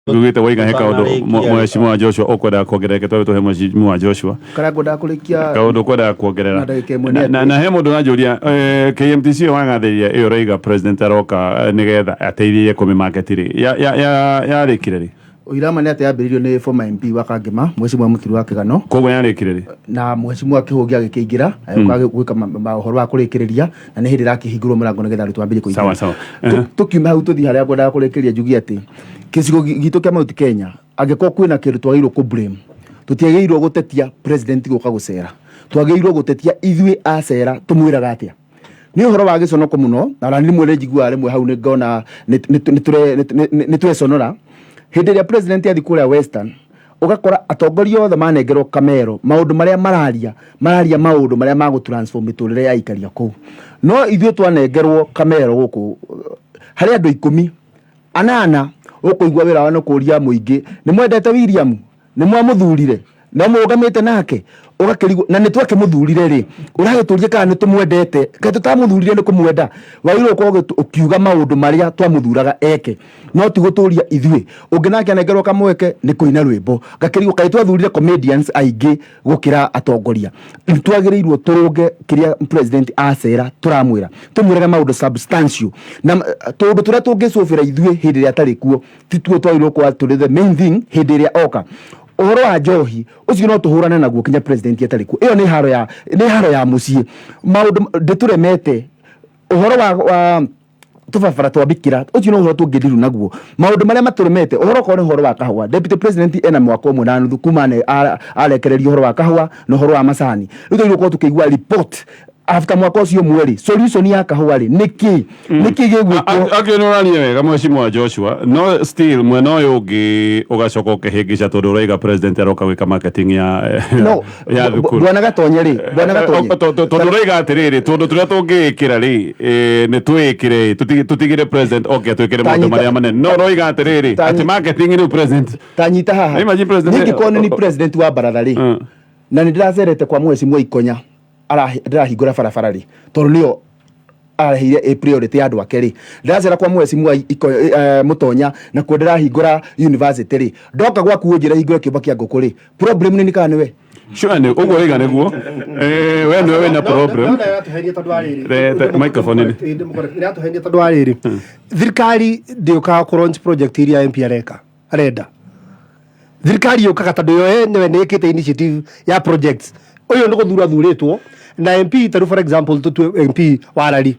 Ugite waiga he kaundu. Tũtanarĩkia. Mheshimiwa Joshua, ukwendaga kuongerera ke twambe tuhe Mheshimiwa Joshua. Karĩa ngwendaga kũrĩkia Kaundu ukwendaga kuongerera. Na ndagĩka ĩmwe nĩ Na- na atĩ- na he mundu ũranjũria, KMTC ĩyo wagathĩrĩria ĩyo ũraiga president aroka, nĩgetha ateithie kũmĩmarket rĩ, yarĩkire rĩ? Ũirama nĩ atĩ yambĩrĩirio nĩ former MP wa Kangema, Mheshimiwa Mũturi wa Kĩgano. Koguo yarĩkire rĩ? Na Mheshimiwa Kĩhũngĩ agĩkĩingĩra, agĩũka gwĩka ũhoro wa kũrĩkĩrĩria, na nĩ hĩndĩ ĩrakĩhingũrwo mũrango nĩgetha arutwo ambĩrĩrie kũingĩra. Sawa sawa. Tũkiuma hau tũthiĩ harĩa ngwendaga kũrĩkĩria, njugie atĩ gĩcigo gitũ kĩa Mount Kenya, angĩkorwo kwĩna kĩndũ twagĩrĩirwo kũ blame, tũtiagĩrĩirwo gũtetia president gũka gũcera, twagĩrĩirwo gũtetia ithuĩ acera tũmwĩraga atĩa. Nĩ ũhoro wa gĩconoko mũno, na ona rĩmwe nĩ njiguaga rĩmwe hau nĩ ngona nĩ tweconora hĩndĩ ĩrĩa president athiĩ kũrĩa Western, ũgakora atongoria othe manengerwo kamero, maũndũ marĩa mararia, mararia maũndũ marĩa magũ transform mĩtũrĩre ya aikari a kũu. No ithuĩ twanengerwo kamero gũkũ, harĩ andũ 10, anana ũkũigua wĩra wao nĩ kũria mũingĩ, nĩ mwendete William, nĩ mwamũthurire, na mũrũgamĩte nake. Ũgakĩrigwo, na nĩ twakĩmũthurire rĩ, ũragĩtũria kana nĩ tũmwendete? Kaĩ tũtamũthurire nĩ kũmwenda? Wagĩrĩirwo gũkorwo ũkiuga maũndũ marĩa twamũthuraga eke, no ti gũtũria ithuĩ. Ũngĩ nake anengerwo kamweke nĩ kũina rwĩmbo. Ngakĩrigwo, kaĩ twathurire comedians aingĩ gũkĩra atongoria? Nĩ twagĩrĩirwo tũrũnge kĩrĩa president acera tũramwĩra, tũmwĩrage maũndũ substantial, na tũũndũ tũrĩa tũngĩcũbĩra ithuĩ hĩndĩ ĩrĩa atarĩ kuo tituo twagĩrĩirwo gũkorwo tũrĩ the main thing hĩndĩ ĩrĩa oka. Ũhoro wa njohi ũcio no tũhũrane naguo kinya president atarĩ kuo. Ĩyo nĩ haro ya mũciĩ. Maũndũ ndĩtũremete, ũhoro wa tũbarabara twa bikira, ũcio no ũhoro tũngĩndiru naguo. Maũndũ marĩa matũremete, ũhoro okorwo nĩ ũhoro wa kahũa, deputy president ena mwaka 1.5 kuma arekereria ũhoro wa kahũa na ũhoro wa macani. Rĩu twagĩrĩirwo gũkorwo tũkĩigua report after mwaka ũcio ũmwe rĩ, solution ya kahũa rĩ, nĩkĩ nĩkĩ gĩgwĩkwo? Angĩ nĩ ũraria wega, Mheshimiwa Joshua, no still mwena ũyũ ũngĩ ũgacoka ũkĩhĩngĩca, tondũ ũraiga president aroka gwĩka marketing ya No ya thukuru. Bwana Gatonye rĩ, bwana Gatonye. Tondũ ũraiga atĩrĩrĩ, tondũ tũrĩa tũngĩĩkĩra rĩ, nĩ twĩĩkĩre, tũtigĩre president oke atwĩkĩre maũndũ marĩa manene. No ũroiga atĩrĩrĩ, atĩ marketing rĩu president Tanyita haha. Imagine president- Ningĩkorwo nĩ ni president wa baratha rĩ, na nĩ ndĩracerete kwa Mheshimiwa Ikonya, ndĩrahingũra barabara rĩ, tondũ nĩyo areheire a priority ya andũ ake rĩ, ndĩracera kwa Mheshimiwa Mũtonya na kuo ndĩrahingũra university rĩ, ndoka gwaku ũnjĩre hingũre kĩũmba kĩa ngũkũ rĩ, problem nĩ kana nĩwe? Sure, nĩ ũguo ũraiga nĩguo. We nĩwe wĩna problem. Microphone -inĩ. Ĩratũhenia tondũ wa rĩrĩ, thirikari ndĩũkaga kũ launch project iria MP areka arenda. Thirikari yũkaga tondũ yo yenyewe nĩ ĩkĩte initiative ya projects. Ũyũ nĩ gũthura thurĩtwo na MP. Tarĩu for example, tũtue MP wa Rari,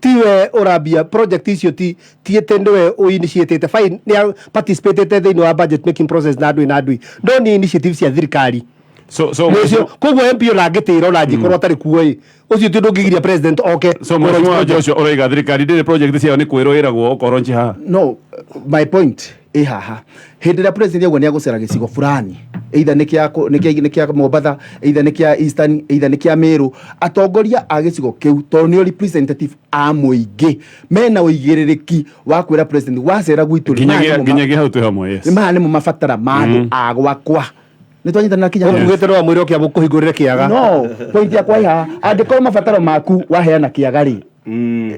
tiwe ũrambia project icio, ti atĩ nĩwe ũinitiatĩte. Fine, nĩ participatĩte thĩinĩ wa budget making process na ndũĩ na ndũĩ, no nĩ initiative cia thirikari. So Nĩcio koguo MP ona angĩtĩra ona angĩkorwo atarĩ kuo ĩ, ũcio ti ũndũ ũngĩgiria president oke So kũ launch Mheshimiwa project. Joshua, ũraiga thirikari ndĩrĩ project ciao, nĩ kwĩrwo ĩragwo okorwo nji haha? No, my point ĩ haha, hĩndĩ ĩrĩa president auga nĩ agũcera gĩcigo fulani, either nĩ kĩa Mombatha, either nĩ kĩa Eastern, either nĩ kĩa Meru, atongoria a gĩcigo kĩu, tondũ nĩo representative a mũingĩ, mena ũigĩrĩrĩki wa kwĩra president, wacera gwitũ rĩ, maya nginyagia nĩmo nginyagia hau twĩ hamwe, yes. Maya nĩmo mabatara ma andũ a gwakwa. Nĩ twanyitanĩra kinya hau? Ũkugĩte no amwĩre oke amũkũhingũrĩre kĩaga. No point yakwa ĩ haha, angĩkorwo mabataro maku waheana kĩaga rĩ,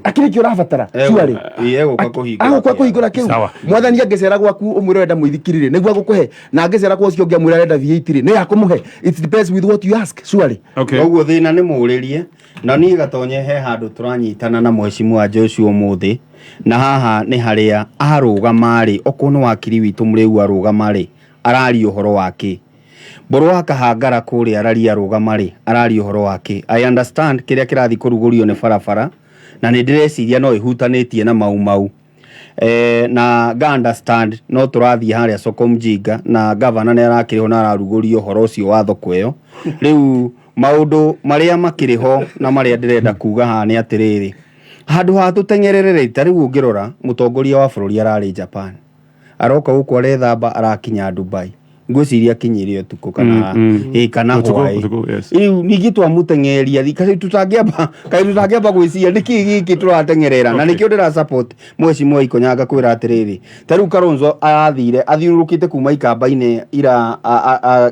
akĩrĩ kĩ ũrabatara surely? Ĩĩ, egũka kũhingũra Agũka kĩaga. kũhingũra kĩu. Sawa. Mwathani angĩcera gwaku ũmwĩre ũrenda mũithikiri rĩ, nĩguo agũkũhe? Na angĩcera kwa ũcio ũngĩ amwĩre arenda V8 rĩ, nĩ akũmũhe? It depends with what you ask, surely. Okay. Koguo thĩna nĩ mũrĩrie, na niĩ Gatonye he handũ tũranyitana na Mheshimiwa Joshua ũmũthĩ, na haha nĩ harĩa arũgama rĩ, okorwo nĩ wakiri witũ mũrĩu arũgama rĩ, araria ũhoro wa kĩ? Mbũrũ wa Kahangara kũrĩa araria arũgama rĩ, araria ũhoro wa kĩ? I understand kĩrĩa kĩrathiĩ kũrugũrio nĩ barabara, na nĩ ndĩreciria no ĩhutanĩtie na Mau Mau, na nga understand no tũrathiĩ harĩa soko mjinga, na gavana nĩ arakĩrĩ ho na ararugũria ũhoro ũcio wa thoko ĩyo. Rĩu maũndũ marĩa makĩrĩ ho na marĩa ndĩrenda kuga haha nĩ atĩrĩrĩ, handũ ha tũteng'erere rĩ, ta rĩu ũngĩrora mũtongoria wa bũrũri ararĩ Japan, aroka gũkũ arethamba, arakinya Dubai, ngwĩciria akinyire ũtukũ kana ĩ kana Ũtukũ, hwaĩ. ũtukũ, yes. Rĩu ningĩ twamũteng'eria kaĩ tũtangĩamba gwĩciria nĩkĩ gĩkĩ tũrateng'erera? Na nĩkĩo ndĩra support Mheshimiwa Ikonyanga kwĩra atĩrĩrĩ, ta rĩu Kalonzo arathire athiũrũrũkĩte kuma Ikamba-inĩ ira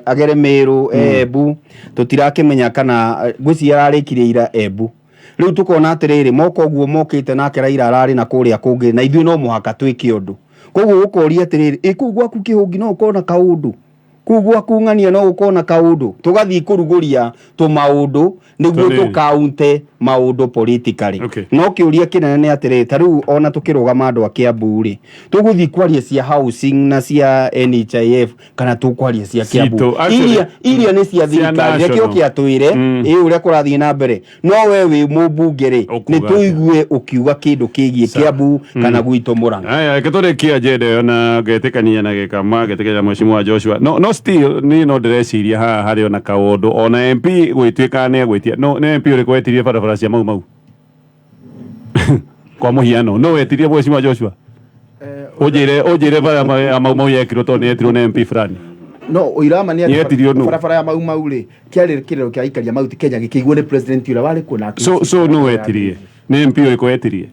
agere Meru, Embu, tũtirakĩmenya kana ngwĩciria ararĩkirie ira Embu. Rĩu tũkona atĩrĩrĩ, moka ũguo mokĩte nake Raila ararĩ na kũrĩa kũngĩ, na ithuĩ no mũhaka twĩke ũndũ. Koguo ũkoria atĩrĩrĩ, ĩ kũu gwaku kĩhũngi no ũkorwo na kaũndũ, kũu gwaku ng'ania no ũkorwo na kaũndũ, tũgathiĩ kũrugũria tũmaũndũ nĩguo Tũnini. tũkaunte maũndũ politically. No kĩũria kĩnene nĩ atĩrĩrĩ, ta rĩu ona tũkĩrũgama andũ a Kiambu rĩ, tũgũthiĩ kwaria cia housing na cia NHIF kana tũkwaria cia Kiambu? Citũ, actually, Iria nĩ cia cia thirikari, reke national. ũke atwĩre ĩ ũrĩa kũrathiĩ na mbere. No we wĩ mũmbunge rĩ, Ũkuga nĩ atĩa? tũigue ũkiuga kĩndũ kĩgiĩ Kiambu kana gwitũ Murang'a. Aya, reke tũrĩkie agenda ĩyo na ngetĩkania na gĩkama ngetĩkania na mheshimiwa Joshua. No still niĩ no ndĩreciria haha harĩ ona kaũndũ ona MP gwĩtuĩka nĩ egwĩtia. No nĩ MP ũrĩkũ wetirie barabara cia Mau Mau? Kwa mũhiano, no wetirie mheshimiwa Joshua? Ũnjĩre bara ya Mau Mau yekirwo tondũ nĩ yetirwo nĩ MP fulani. No ũira ma nĩ atĩ Yetirio nũ? barabara ya Mau Mau rĩ, kĩarĩ kĩrĩro kĩa aikari a Mount Kenya gĩkĩiguo nĩ president ũrĩa warĩ kuo na So no wetirie. Nĩ MP ũrĩkũ wetirie?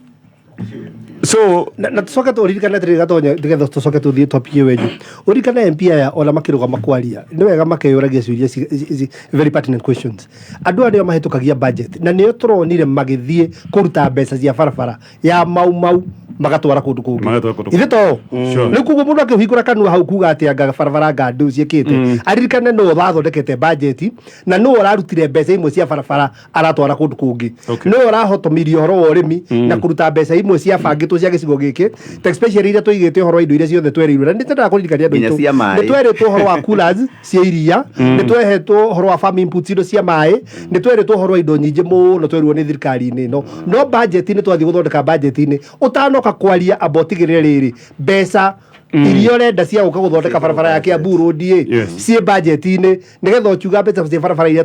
So na tucoke tũririkane atĩrĩrĩ Gatonye, nĩgetha tũcoke tũthiĩ topic ĩyo ĩngĩ. Ũririkane MP aya ona makĩrũgama kwaria nĩ wega makeyũragia ciũria very pertinent questions. Andũ aya nĩo mahĩtũkagia budget na nĩo tũronire magĩthiĩ kũruta mbeca cia barabara ya Mau Mau magatwara kũndũ kũngĩ. Magatwara kũndũ Ithe to Sure. rĩu koguo mũndũ akĩhingũra kanua hau kuga atĩ anga barabara ngandũ ciĩkĩte, aririkane nũ ũrathondekete budget na nũ ũrarutire mbeca imwe cia barabara aratwara kũndũ kũngĩ. Nũ ũrahotomirie ũhoro wa ũrĩmi na kũruta mbeca imwe ciabangĩtwo cia gĩcigo gĩkĩ, ta especially iria tũigĩte ũhoro wa indo iria ciothe twerirwo. Na nĩ nyendaga kũririkania andũ Nginya aitũ cia maĩ. nĩ twerĩtwo ũhoro wa coolers cia iria, nĩ twehetwo ũhoro wa farm inputs, indo cia maĩ, nĩ twerĩtwo ũhoro wa indo nyingĩ mũno twerirwo nĩ thirikari-inĩ ĩno. No budget-inĩ twathiĩ gũthondeka budget-inĩ, ũtanoka kwaria amba ũtigĩrĩre rĩrĩ mbeca iria ũrenda cia gũka gũthondeka barabara ya Kiambu Road ĩ ciĩ budget-inĩ, nĩgetha ũkiuga mbeca cia barabara iria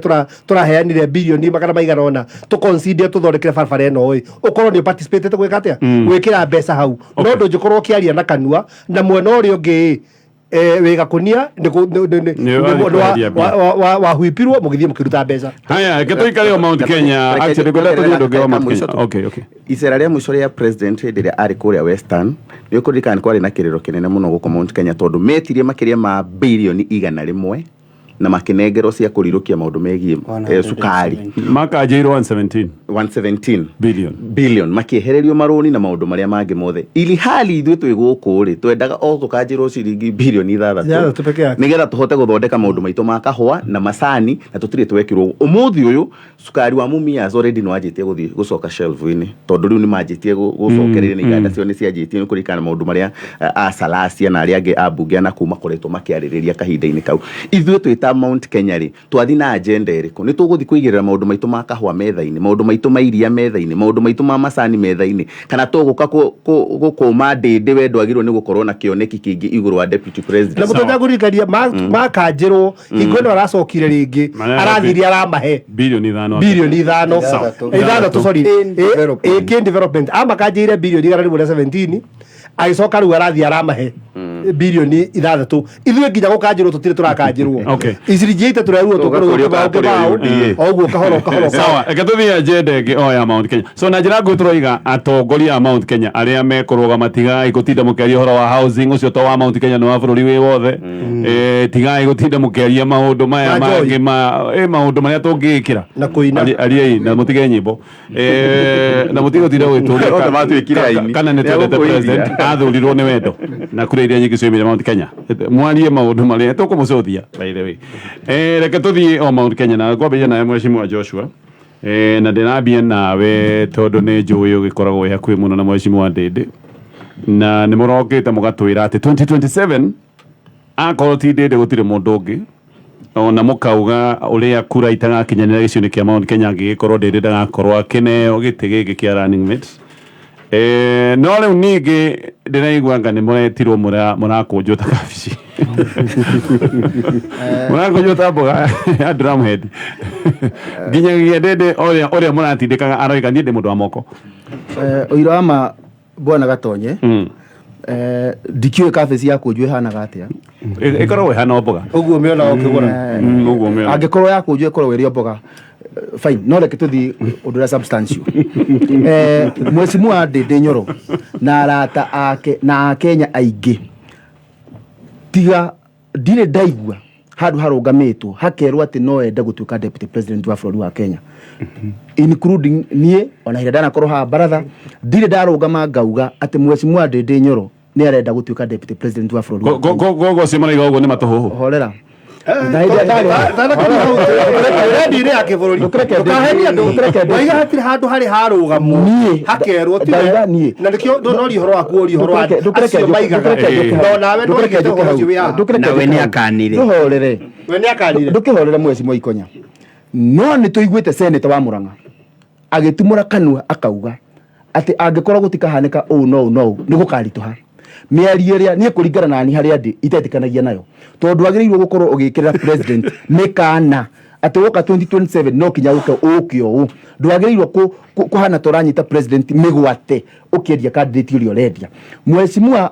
tũraheanire bilioni magana maigana ũna tũconsider tũthondekere barabara ĩno ĩ, ũkorwo nĩ ũparticipatĩte gwĩka atĩa, gwĩkĩra mbeca hau. No ndũngĩkorwo ũkĩaria na kanua na mwena ũrĩa ũngĩ ĩ wĩ gakunia Nĩ wathiĩ kwendia mbia. wahuipirwo mũgĩthiĩ mũkĩruta mbeca. Haya, reke tũikare o Mount Kenya. Reke- Actually, ngwenda tũthiĩ ũndũ ũngĩ wa Mount Mũico Kenya. tu. Okay. Icera rĩa mũico rĩa president hĩndĩ ĩrĩa arĩ kũrĩa Western, nĩ ũkũririkana nĩ kwarĩ na kĩrĩro kĩnene mũno gũkũ Mount Kenya tondũ metirie makĩria ma birioni 100 na makĩnengerwo cia kũrirũkia maũndũ megiĩ cukari. Makanjĩirwo 117 117 billion. Billion makĩehererio marũni na maũndũ marĩa mangĩ mothe, ili hali ithuĩ twĩ gũkũ rĩ, twendaga o tũkanjĩrwo ciringi birioni 6 peke yake. Nĩgetha tũhote gũthondeka maũndũ maitũ ma kahũa na macani, na tũtirĩ twekĩrwo. Ũmũthĩ ũyũ cukari wa Mumias already nĩ wanjĩtie gũthiĩ gũcoka shelf-inĩ tondũ rĩu nĩ manjĩtie gũcokereria na iganda cio nĩ cianjĩtie, nĩ kũririkana maũndũ marĩa a Salasia na arĩa angĩ ambunge na kũu makoretwo makĩarĩrĩria kahinda-inĩ kau. Ithuĩ twĩ ta Mount Kenya rĩ, twathi na agenda ĩrĩkũ? Nĩ tũgũthiĩ kũigĩrĩra maũndũ maitũ ma kahũa metha-inĩ, maũndũ maitũ ma iria metha-inĩ, maũndũ maitũ ma macani metha-inĩ, kana tũgũka gũkũma ndĩndĩ we ndwagĩrĩirwo nĩ gũkorwo na kĩoneki kĩingĩ igũrũ wa deputy Na president? mũtonya ngũririkania makanjĩrwo hingo ĩno aracokire rĩngĩ arathire aramahe Bilioni 5. Bilioni 5. 6. 6, sorry. In development. Cane development amakanjĩire bilioni 117, agĩcoka rĩu arathiĩ aramahe bilioni 6. Ithuĩ nginya gũkanjĩrwo tũtirĩ tũrakanjĩrwo. Iciringi ite tũrerirwo tũkũrwo Tũgakũrio kĩbaũ kũrĩa kĩbaũ UDA. o ũguo kahoro kahoro. Sawa, reke tũthiĩ agenda ĩngĩ o ya Mount Kenya. So na njĩra nguhĩ tũroiga atongoria a Mount Kenya arĩa mekũrũgama, tigai gũtinda mũkĩaria ũhoro wa housing, ũcio to wa Mount Kenya, nĩ wa bũrũri wĩ wothe. Tigai gũtinda mũkĩaria maũndũ maya Na joy. mangĩ ma maũndũ marĩa tũngĩĩkĩra Na kũina. Ariai na mũtige nyĩmbo na mũtige gũtinda gwĩtũria Othe matuĩkire aini. kana nĩ twendete Nĩegũkũiria. president athurirwo nĩ wendo na kura iria nyingĩ cioimire Mount Kenya. Mwarie maũndũ marĩa tũkũmũcũthia by the way. Reke tũthiĩ o Mount Kenya na ngwambĩrĩria nawe mheshimiwa Joshua. Na ndĩrambia nawe tondũ nĩ njũĩ ũgĩkoragwo wĩ hakuhĩ mũno na mheshimiwa Ndĩndĩ, na nĩ mũrokĩte mũgatwĩra atĩ 2027 akorwo ti Ndĩndĩ gũtirĩ mũndũ ũngĩ, ona mũkauga ũrĩa kura itagakinyanĩra gĩcigo-inĩ kĩa Mount Kenya angĩgĩkorwo Ndĩndĩ ndagakorwo akĩneo gĩtĩ gĩkĩ kĩa running mate. No rĩu ningĩ ndĩraigua anga nĩ mũretirwo mũrakũnjwo ta kabici, mũrakũnjwo ta mboga ya drumhead, nginyagia Ndĩndĩ ũrĩa mũratindĩkaga aroiga niĩ ndĩ mũndũ wa moko. Ũira wa ma bwana Gatonye, ndikĩũĩ kabici ya kũnjwo ĩhanaga atĩa. Ĩkoragwo ĩhana o mboga. Ũguo mĩona ũkĩgũra. Ũguo mĩona. Angĩkorwo ya kũnjwo ĩkoragwo ĩrĩ o mboga, fine, no reke tũthiĩ ũndũ ũrĩa substantial. Mheshimiwa Ndĩndĩ Nyoro na arata ake na akenya aingĩ, tiga ndirĩ ndaigua handũ harũgamĩtwo hakerwo atĩ no ende gũtuĩka deputy president wa bũrũri wa Kenya, including niĩ. Ona hĩndĩ ndanakorwo haha baratha, ndirĩ ndarũgama ngauga atĩ Mheshimiwa Ndĩndĩ Nyoro Nĩ arenda gũtuĩka deputy president wa bũrũri wa Kenya. Koguo acio maraiga ũguo nĩ matũhũhũ. Horera. Na hĩndĩ ĩrĩa Rendi-inĩ ya kĩbũrũri. Ndũkĩreke Ndũkahenie andũ. ndũkĩreke Waiga hatirĩ handũ harĩ harũgamwo Niĩ, hakerwo tiwe. ndauga niĩ. Na nĩkĩo ndũnoria ũhoro waku ũrie ũhoro wa Ndũkĩreke acio maigaga. No nawe nĩwaigĩte ũhoro ũcio wĩ haha. Nawe nĩakanire. Ndũhorere. We nĩakanire. Ndũkĩhorere mweci Mwaikonyo. No nĩ tũiguĩte seneta wa Murang'a agĩtumũra kanua akauga atĩ angĩkorwo gũtikahanĩka ũũ no ũũ no ũũ nĩ gũkaritũha. Mĩario ĩrĩa niĩ kũringana na niĩ harĩa ndĩ itetĩkanagia nayo, tondũ wagĩrĩirwo gũkorwo ũgĩkĩrĩra president mĩkana atĩ woka 2027 no kinya ũke ũke ũũ. Ndwagĩrĩirwo kũhana ta ũranyita president mĩgwate ũkĩendia candidate ũrĩa ũrendia. Mheshimiwa,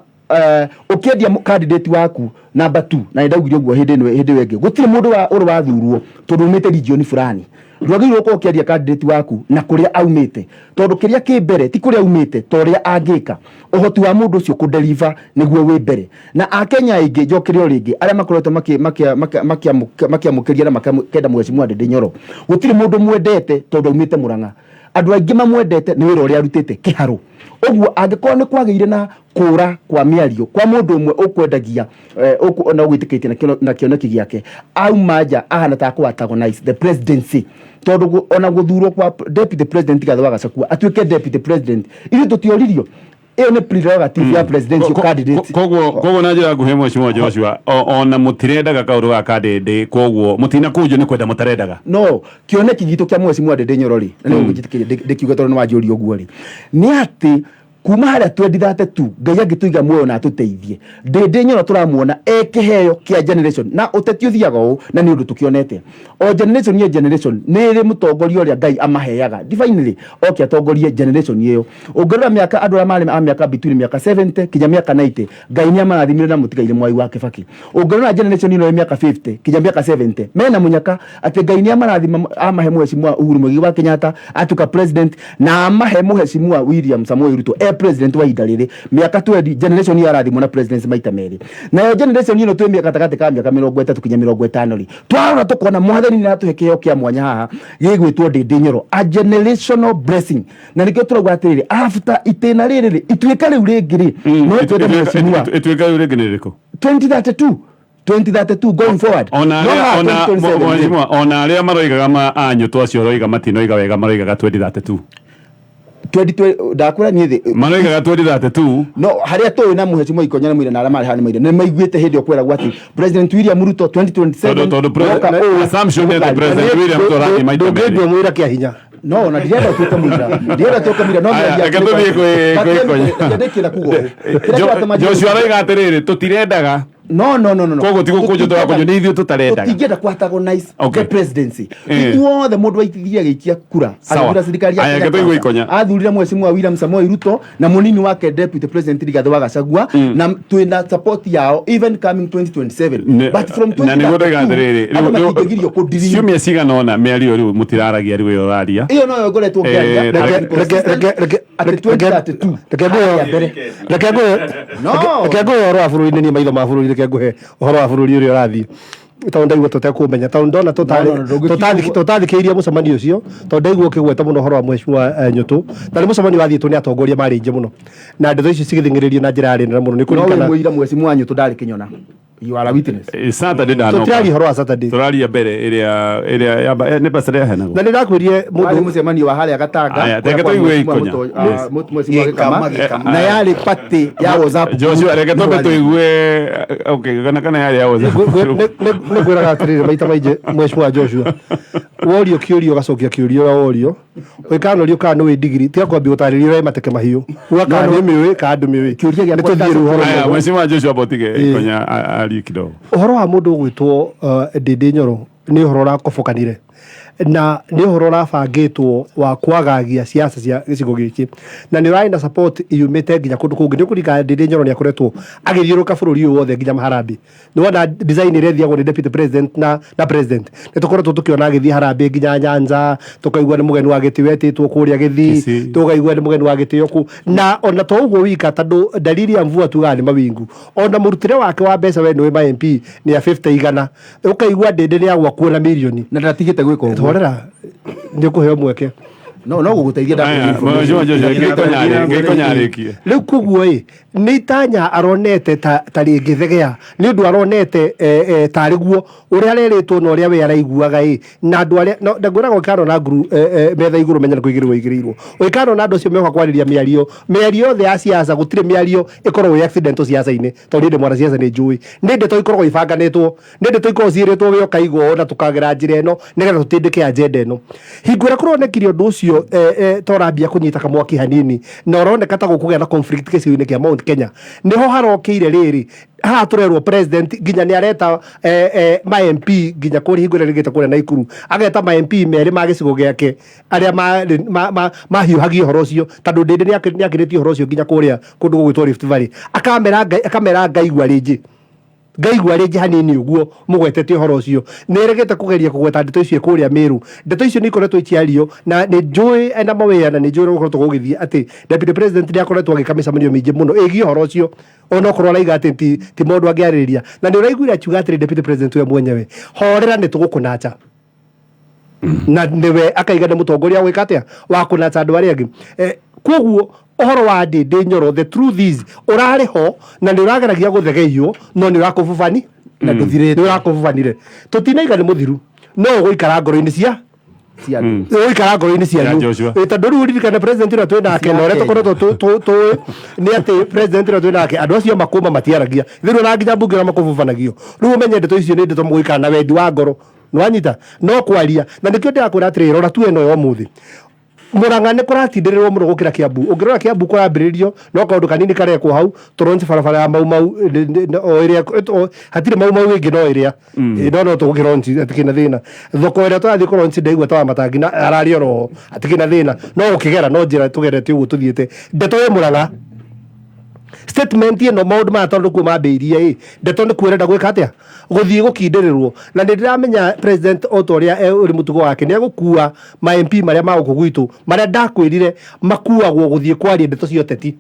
ũkĩendia candidate waku number 2, na nĩndaugire ũguo hĩndĩ ĩno hĩndĩ ĩyo ĩngĩ, gũtirĩ mũndũ ũrĩ wathurwo tondũ umĩte region fulani. Ndwagĩrĩirwo gũkorwo ũkĩendia candidate waku na kũrĩa aumĩte, tondũ kĩrĩa kĩ mbere ti kũrĩa aumĩte, ta ũrĩa angĩka. Ũhoti wa mũndũ ũcio kũdeliver nĩguo wĩ mbere. Na Akenya aingĩ njokere o rĩngĩ arĩa makoretwo makĩamũkĩria na makĩenda Mheshimiwa Ndindi Nyoro, gũtirĩ mũndũ mwendete tondũ aumĩte Murang'a. Andũ aingĩ mamwendete nĩ wĩra ũrĩa arutĩte kĩharũ. Ũguo angĩkorwo nĩ kwagĩire na kũra kwa mĩario kwa mũndũ ũmwe ũkwendagia, na ũgwĩtĩkĩtie na kĩoneki gĩake, auma nja ahana ta kũ antagonize the presidency, tondũ ona gũthurwo kwa deputy president Rigathĩ wa Gachagua atuĩke deputy president, ithuĩ tũtioririo. Ĩyo nĩ prerogative ya presidential candidate. Koguo na njĩra nguhĩ, Mheshimiwa Joshua, ona mũtirendaga kaũndũ ga Ndindi, koguo mũtinakũnjwo nĩ kwenda mũtarendaga. No kĩoneki gitũ kĩa Mheshimiwa Ndindi Nyoro rĩ, na nĩ ũgũnjĩtĩkĩria ndĩkiuge tondũ nĩ wanjũria ũguo rĩ, nĩ atĩ kuma harĩa 2032 Ngai angĩtũiga muoyo na atũteithie, Ndindi Nyoro tũramuona e kĩheo kĩa generation. Na ũteti ũthiaga ũũ, na nĩ ũndũ tũkĩonete o generation ya generation nĩ ĩrĩ mũtongoria ũrĩa Ngai amaheaga divinely oke atongorie generation ĩyo. Ũngĩrora mĩaka andũ arĩa marĩ a mĩaka between mĩaka 70 kinya mĩaka 90, Ngai nĩ amarathimire na mũtigaire Mwai wa Kibaki. Ũngĩrora generation ĩno ya mĩaka 50 kinya mĩaka 70, mena mũnyaka atĩ Ngai nĩ amarathima, amahe Mheshimiwa Uhuru Muigai wa Kenyatta atuĩka president, na amahe Mheshimiwa William Samoei Ruto e president wa ihinda rĩrĩ mĩaka 20. Generation ĩyo arathimwo na presidency maita merĩ. Nayo generation ĩno twĩ gatagatĩ ka mĩaka 30 kinya 50 rĩ, twarora tũkona Mwathani nĩ aratũhe kĩheo kĩa mwanya haha gĩgwĩtwo Ndindi Nyoro, a generational blessing. Na nĩkĩo tũrauga atĩrĩrĩ, after itĩna rĩrĩ rĩ, ituĩka rĩu rĩngĩ rĩ, no twende Mheshimiwa. Ituĩka rĩu rĩngĩ nĩ rĩrĩkũ? 2032, 2032 going forward. Ona No arĩa haha ona 2027 rĩ. Mheshimiwa, ona arĩa maroigaga ma anyũtũ acio roiga matinoiga wega, maroigaga 2032. 2020 ndakwĩra niĩ thĩ Maroigaga 2032. No harĩa tũĩ na Mheshimiwa Ikonya na Mũira na arĩa marĩ haha nĩ maire nĩ maiguĩte hĩndĩ ĩyo kweragwo atĩ President William Ruto 2027 Tondũ woka ũũ, assumption nĩ atĩ nĩgũkaria. President William Ruto arathiĩ maita merĩ. Ndũngĩndua mũira kĩa hinya. No na ndirenda ũtuĩke mũira, ndirenda ũtuĩke mũira, no Aya, mĩario reke yaku nĩ tũthiĩ kwĩ Ikonya. Reke ndĩkie na kuga ũũ. Kĩrĩa kĩratũma njuge Joshua aroiga atĩrĩrĩ, tũtirendaga. No, no, no, no, no. Koguo ti gũkũnjwo tũrakũnjwo, nĩ ithuĩ tũtarendaga. Tũtingĩenda ku antagonize Okay. the presidency. Eh. Ithuothe mũndũ waitithia agĩikia kura Sawa. agĩthura thirikari ya Aya, Kenya reke tũigue Kwanza. Ikonya. Athurire Mheshimiwa William Samoei Ruto na mũnini wake deputy president Rigathĩ wa Gachagua, na twĩna support yao even coming 2027. But from na nĩguo ndaiga 2032 atĩrĩrĩ, andũ matingĩgirio kũ-dream. ciumia cigana ũna mĩario rĩu mũtiraragia rĩu ĩyo ũraria. Ĩyo noyo ngoretwo ngĩaria. Eh, Na reke- atĩ 2032 reke ngũhe harĩa mbere. Reke ngũhe No. Reke ngũhe ũhoro wa bũrũri, nĩ niĩ maitho ma bũrũri. Reke ngũhe ũhoro wa bũrũri ũrĩa ũrathiĩ, tondũ ndaigua tũtekũmenya, tondũ ndona No, no, no, ndũngĩkiuga ũguo. tũtathikĩrĩirie mũcemanio ũcio, tondũ ndaigua ũkĩgweta mũno ũhoro wa Mheshimiwa Nyũtũ, na nĩ mũcemanio wathiĩtwo nĩ atongoria marĩ aingĩ mũno, na ndeto icio cigĩthing'ĩrĩrio na njĩra yarĩ nene mũno nĩ No wĩ kũririkana. mũira, Mheshimiwa Nyũtũ ndarĩ kĩnyona. You are a witness. Saturday ndanoka. Tũtiraria ũhoro wa Saturday. Tũraria mbere ĩrĩa ĩrĩa nĩ Saturday yaheanagwo. Na nĩ ndakwĩrire Warĩ mũndũ mũcemanio wa harĩa Gatanga, Aya, kũrĩa reke kwa tũigue Mheshimiwa Ikonya. Mũto- Yes. Mheshimiwa Gĩkama, Gĩkama. Gĩkama. Na yarĩ party ya WhatsApp Joshua, reke twambe group. tũigue, okay, kana yarĩ ya WhatsApp group. Nĩ ngwĩraga atĩrĩrĩ maita maingĩ, Mheshimiwa Joshua, worio kĩũria ũgacokia kĩũria ũrĩa worio, ũngĩkanorio kana nĩ wĩ ndigiri, tiga kwambia gũtarĩria ũrĩa mateke mahiũ, uga kana nĩ ũmĩũĩ kana ndũmĩũĩ. Kĩũria gĩakwa Nĩ tũthiĩ rĩu ũhoro Aya, ũmwe. Mheshimiwa Joshua Botige Ikonya arie kidogo. Ũhoro wa mũndũ ũgwĩtwo Ndindi Nyoro nĩ ũhoro ũrakobokanire na nĩ ũhoro ũrabangĩtwo wa kwagagia siasa cia gĩcigo gĩkĩ, na nĩ ũrarĩ na support yumĩte nginya kũndũ kũngĩ. Nĩ ũkũririkana Ndindi Nyoro nĩ akoretwo agĩthiũrũrũka bũrũri ũyũ wothe nginya maharambĩ. Nĩ wona design ĩrĩa ĩthiagwo nĩ deputy president na president, nĩ tũkoretwo tũkĩona agĩthiĩ harambĩ nginya Nyanza, tũkaigua nĩ mũgeni wa gĩtĩo etĩtwo kũrĩa Gĩthii, Kisii. tũkaigua nĩ mũgeni wa gĩtĩo kũ, na ona to ũguo wika, tondũ dalili ya mvua tugaga nĩ mawingu. Ona mũrutĩre wake wa mbeca, we nĩũĩ ma MP nĩ a 50 igana, ũkaigua Ndindi nĩ agwa kuona mirioni. Na ndatigĩte gwĩka ũguo. Horera, nĩ ũkũheo mweke. No gũgũteithia. Aya, Mheshimiwa Joshua, ngĩkonyarĩkie. Rĩu koguo ĩ nĩ itanya aronete ta rĩngĩthegea nĩ ũndũ aronete tarĩ guo ũrĩa arerĩtwo na ũrĩa we araiguaga ĩ na andũ arĩa no ndangwĩraga ũkano na nguru metha igũrũ menya nĩ kũigĩrĩrwo igĩrĩirwo ũikano na andũ acio mehoka kwarĩria mĩario mĩario yothe ya siasa. Gũtirĩ mĩario ĩkoragwo ĩ accidental siasa-inĩ, tondũ niĩ ndĩ mwana siasa, nĩ njũĩ nĩ ndeto ikoragwo ibanganĩtwo, nĩ ndeto ikoragwo ciĩrĩtwo we ũkaigwo na tũkagera njĩra ĩno nĩgetha tũtindĩke agenda ĩno. Hingo ĩrĩa kũronekire ũndũ ũcio ta ũrambia kũnyita kamwaki hanini na ũroneka ta gũkũgĩa na conflict gĩcigo-inĩ kĩa Mount Kenya, nĩho harokĩire rĩrĩ haha tũrerwo president nginya nĩ areta ma MP nginya kũrĩa hingo ĩrĩa rĩgĩte kũrĩa Naikuru, ageta ma MP merĩ ma gĩcigo gĩake arĩa mahiũhagia ũhoro ũcio, tondũ Ndĩndĩ nĩ akĩrĩtie ũhoro ũcio nginya kũrĩa kũndũ gũgwĩtwo Rift Valley, akamera akamera ngaigua rĩngĩ, ngaigua rĩngĩ hanini ũguo mũgwetete ũhoro ũcio nĩ ĩregete kũgeria kũgweta ndeto icio kũrĩa Meru. Ndeto icio nĩ ikoretwo ikĩario na nĩ njũĩ ena mawĩra na nĩ njũĩ ũrĩa gũkoretwo gũgĩthiĩ atĩ deputy president nĩ akoretwo agĩka mĩcemanio mĩingĩ mũno ĩgiĩ ũhoro ũcio, onokorwo araiga atĩ ti maũndũ angĩarĩrĩria, na nĩ ũraiguire akiuga atĩrĩ, deputy president we mwenyewe, horera, nĩ tũgũkũnacha, na nĩwe akaiga nĩ mũtongoria gwĩka atĩa wa kũnacha andũ arĩa angĩ. Koguo ũhoro wa Ndĩndĩ Nyoro, the truth is ũrarĩ ho na nĩ ũrageragia gũthegeio, no nĩ ũrakũbubani na ndũthirĩte. Nĩ ũrakũbubanire, tũtinaiga nĩ mũthiru, no ũgũikara ngoro-inĩ cia cia andũ. Ũgũikara ngoro-inĩ Ya cianyu. Joshua. Tondũ rĩu ririkane president ũrĩa twĩ nake na ũrĩa tũkoretwo tũĩ nĩ atĩ president ũrĩa twĩ nake, andũ acio makũma matiaragia thĩrĩ ona nginya mbunge ũrĩa makũbubanagio. Rĩu ũmenye ndeto icio nĩ ndeto mũgũikara na wendi wa ngoro nĩwanyita no kwaria, na nĩkĩo ndĩrakwĩra atĩrĩrĩ, rora tu ĩno ya ũmũthĩ. Murang'a nĩ kũratindĩrĩrwo mũno gũkĩra Kiambu. Ũngĩrora Kiambu kũrambĩrĩrio no kaũndũ kanini karekwo hau tũronci barabara ya Mau Mau o ĩrĩa hatirĩ Mau Mau ĩngĩ no ĩrĩa. No tũgũkĩronci hatikĩrĩ na thĩna. Thoko ĩrĩa tũrathiĩ kũronci ndaigua ta wa matangi na ararĩ oroho, hatikĩrĩ na thĩna, no gũkĩgera no njĩra tũgerete ũguo tũthiĩte. Ndeto ĩ Murang'a, statement ĩno, maũndũ maya tondũ kuo mambĩirie ĩ ndeto nĩ kuo ĩrenda gwĩka atĩa, gũthiĩ gũkindĩrĩrwo, na nĩ ndĩramenya president o ta ũrĩa ũrĩ mũtugo wake nĩ egũkua ma MP marĩa ma gũkũ gwitũ marĩa ndakwĩrire makuagwo gũthiĩ kwaria ndeto cia ũteti,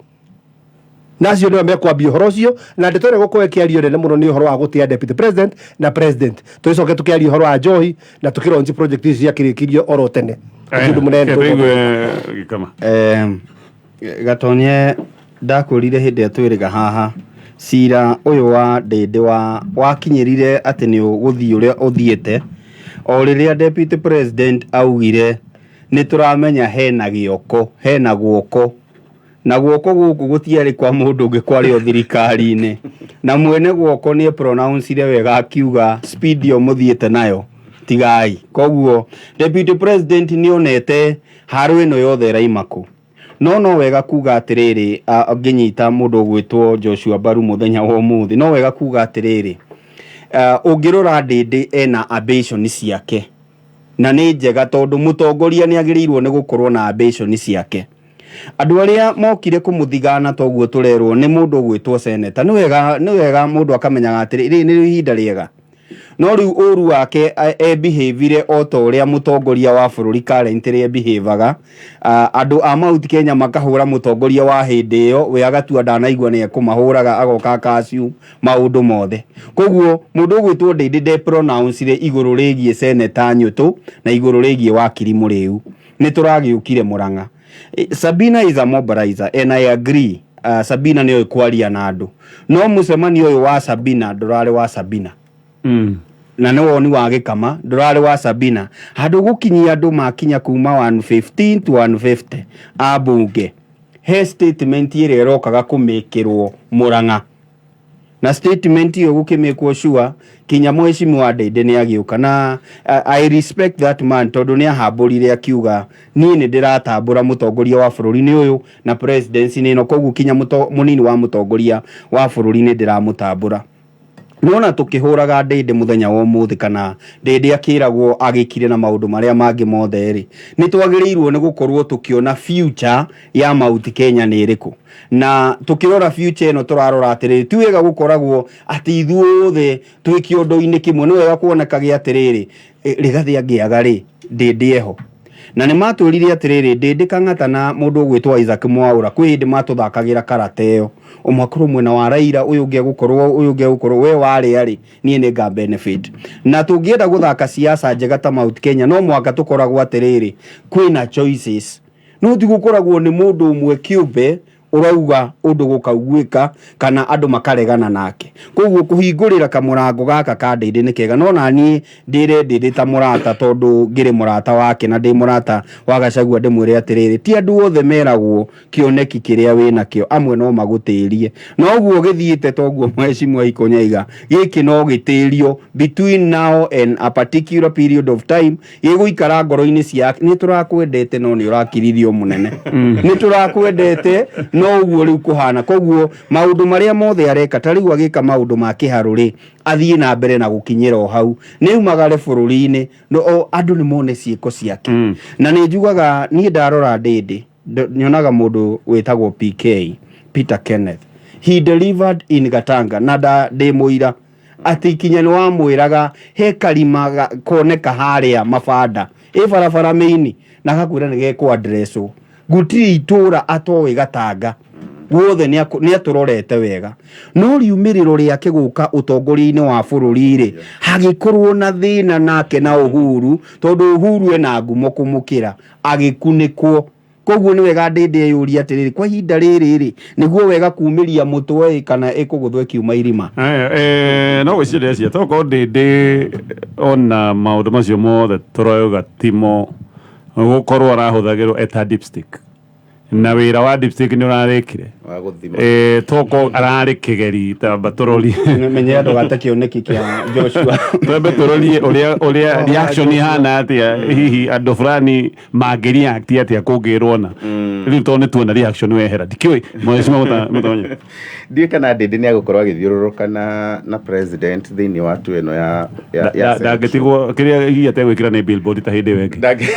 na acio nĩo mekwambia ũhoro ũcio, na ndeto ĩrĩa ĩgũkorwo ĩkĩario nene mũno nĩ ũhoro wa gũtĩa deputy president na president. Tũgĩcoke tũkĩaria ũhoro wa njohi na tũkĩronji project ici ciakĩrĩkirio oro tene. Ti ũndũ mũnene. Tũigue Gĩkama. Gatonye, ndakwĩrire hĩndĩ ĩrĩa twĩrĩga haha cira ũyũ wa Ndĩndĩ wa wakinyĩrire atĩ nĩ ũgũthiĩ ũrĩa ũthiĩte o rĩrĩa deputy president augire nĩ tũramenya hena gĩoko, hena guoko, na guoko gũkũ gũtiarĩ kwa mũndũ ũngĩ, kwarĩ o thirikari-inĩ, na mwene guoko nĩ pronouncire wega akiuga speed ĩyo mũthiĩte nayo tigai. Koguo deputy president nĩ onete haro ĩno yothe ĩraima kũ. No wega kuga atĩrĩrĩ, ngĩnyita mũndũ ũgwĩtwo Joshua Mbaru mũthenya wa ũmũthĩ, no wega kuga atĩrĩrĩ, ũngĩrora Ndĩndĩ ena ambition ciake na nĩ njega, tondũ mũtongoria nĩ agĩrĩirwo nĩ gũkorwo na ambition ciake. Andũ arĩa mokire kũmũthigana toguo tũrerwo nĩ mũndũ ũgwĩtwo seneta, nĩ wega mũndũ akamenyaga atĩrĩ, rĩrĩ nĩ ihinda rĩega, no rĩu ũru wake ebehavire o ta ũrĩa mũtongoria wa bũrũri currently ebehavaga. Andũ a Mount Kenya makahũra mũtongoria wa hĩndĩ ĩyo, we agatua ndanaigua nĩ ekũmahũraga, agoka akaciu maũndũ mothe. Koguo mũndũ ũgwĩtwo Ndĩndĩ ndepronouncire igũrũ rĩgiĩ seneta Nyũtũ na igũrũ rĩgiĩ wakiri Mũrĩu. Nĩ tũragĩũkire Mũrang'a. Sabina is a mobilizer and I agree. Sabina nĩoĩ kwaria na andũ, no mũcemanio ũyũ wa Sabina ndũrarĩ wa Sabina, na nĩ woni wa Gĩkama, ndũrarĩ wa Sabina. Handũ gũkinyia andũ makinya kuma 115 to 150 a mbunge, he statement ĩrĩa ĩrokaga kũmĩkĩrwo Mũrang'a, na statement ĩyo gũkĩmĩkwo sure kinya mheshimiwa Ndĩndĩ nĩ agĩũka, na I respect that man, tondũ nĩ ahambũrire akiuga niĩ nĩ ndĩratambũra mũtongoria wa bũrũri nĩ ũyũ na presidency nĩ ĩno, koguo kinya mũnini wa mũtongoria wa bũrũri nĩ ndĩramũtambũra. Nona tũkĩhũraga Ndĩndĩ mũthenya wa ũmũthĩ, kana Ndĩndĩ akĩragwo agĩkire na maũndũ marĩa mangĩ mothe rĩ, nĩ twagĩrĩirwo nĩ gũkorwo tũkĩona future ya Mount Kenya nĩ ĩrĩkũ. Na tũkĩrora future ĩno, tũrarora atĩrĩrĩ, ti wega gũkoragwo atĩ ithuothe twĩ kĩondo-inĩ kĩmwe. Nĩ wega kuonekage atĩrĩrĩ, Rigathĩ angĩaga rĩ, Ndĩndĩ eho. Na nĩ matwĩrire atĩrĩrĩ, Ndĩndĩ Kang'ata na mũndũ ũgwĩtwo Isaac Mwaũra kwĩ hĩndĩ matũthakagĩra karata ĩyo, ũmwe akorwo mwena wa Raila, ũyũ ũngĩ egũkorwo, ũyũ ũngĩ egũkorwo, we warĩa rĩ, niĩ nĩ nga benefit. Na tũngĩenda gũthaka siasa njega ta Mount Kenya, no mũhaka tũkoragwo atĩrĩrĩ, kwĩna choices. No ti gũkoragwo nĩ mũndũ ũmwe kĩũmbe ũrauga ũndũ gũkaiguĩka kana andũ makaregana nake. Koguo kũhingũrĩra kamũrango gaka ka Ndĩndĩ nĩ kega, no naniĩ ndĩre Ndĩndĩ ta mũrata, tondũ ngĩrĩ mũrata wake na ndĩ mũrata wa Gachagua, ndĩmwĩre atĩrĩrĩ, ti andũ othe meragwo kĩoneki kĩrĩa wĩnakĩo, amwe no magũtĩrie. Na ũguo gĩthiĩte toguo Mheshimiwa Ikonya aiga, gĩkĩ no gĩtĩrio between now and a particular period of time, gĩgũikara ngoro-inĩ cia nĩ tũrakwendete, no nĩ ũrakiririo mũnene, nĩ tũrakwendete, no ũguo rĩu kũhana. Koguo maũndũ marĩa mothe areka, ta rĩu agĩka maũndũ ma kĩharũ rĩ, athiĩ na mbere na gũkinyĩra o hau, nĩ umagare bũrũri-inĩ, no o andũ nĩ mone ciĩko ciake. Na nĩ njugaga niĩ ndarora Ndĩndĩ, nyonaga mũndũ wĩtagwo PK, Peter Kenneth. He delivered in Gatanga, na ndĩ mũira atĩ ikinya nĩ wamwĩraga he karima koneka harĩa mabanda ĩ barabara mĩini, na agakwĩra nĩ gekũ addresswo. Gũtirĩ itũra atoĩ Gatanga guothe, nĩ atũrorete wega, no riumĩrĩro rĩake gũka ũtongoria-inĩ wa bũrũri rĩ, hagĩkorwo na thĩna nake na Uhuru, tondũ Uhuru ena ngumo kũmũkĩra, agĩkunĩkwo. Koguo nĩ wega Ndĩndĩ eyũrie atĩrĩrĩ, kwa ihinda rĩrĩ rĩ, nĩguo wega kumĩria mũtwe ĩ, kana ĩkũgũthwo ĩkiuma irima. Aya, no gwĩciria ndĩreciria tokorwo Ndĩndĩ ona maũndũ macio mothe tũrauga timo gũkorwo arahũthagĩrwo eta dipstick, na wĩra wa dipstick nĩ ũrarĩkire. Wa gũthima. Toko ararĩ kĩgeri, tamba tũrorie. Menye ndũgate kĩoneki kĩa Joshua. Twambe tũrorie ũrĩa reaction ihana atĩa, hihi andũ fulani mangĩreact atĩa kũngĩrwo na rĩu, tondũ nĩ tuona reaction wehera, ndikĩũĩ mheshimiwa Mũtonye. Ndiũĩ kana Ndĩndĩ nĩ agũkorwo agĩthiũrũrũka na president thĩinĩ wa tu ĩno ya central. Ndangĩtigwo kĩrĩa hihi ategwĩkĩra nĩ billboard ta hĩndĩ ĩyo ĩngĩ.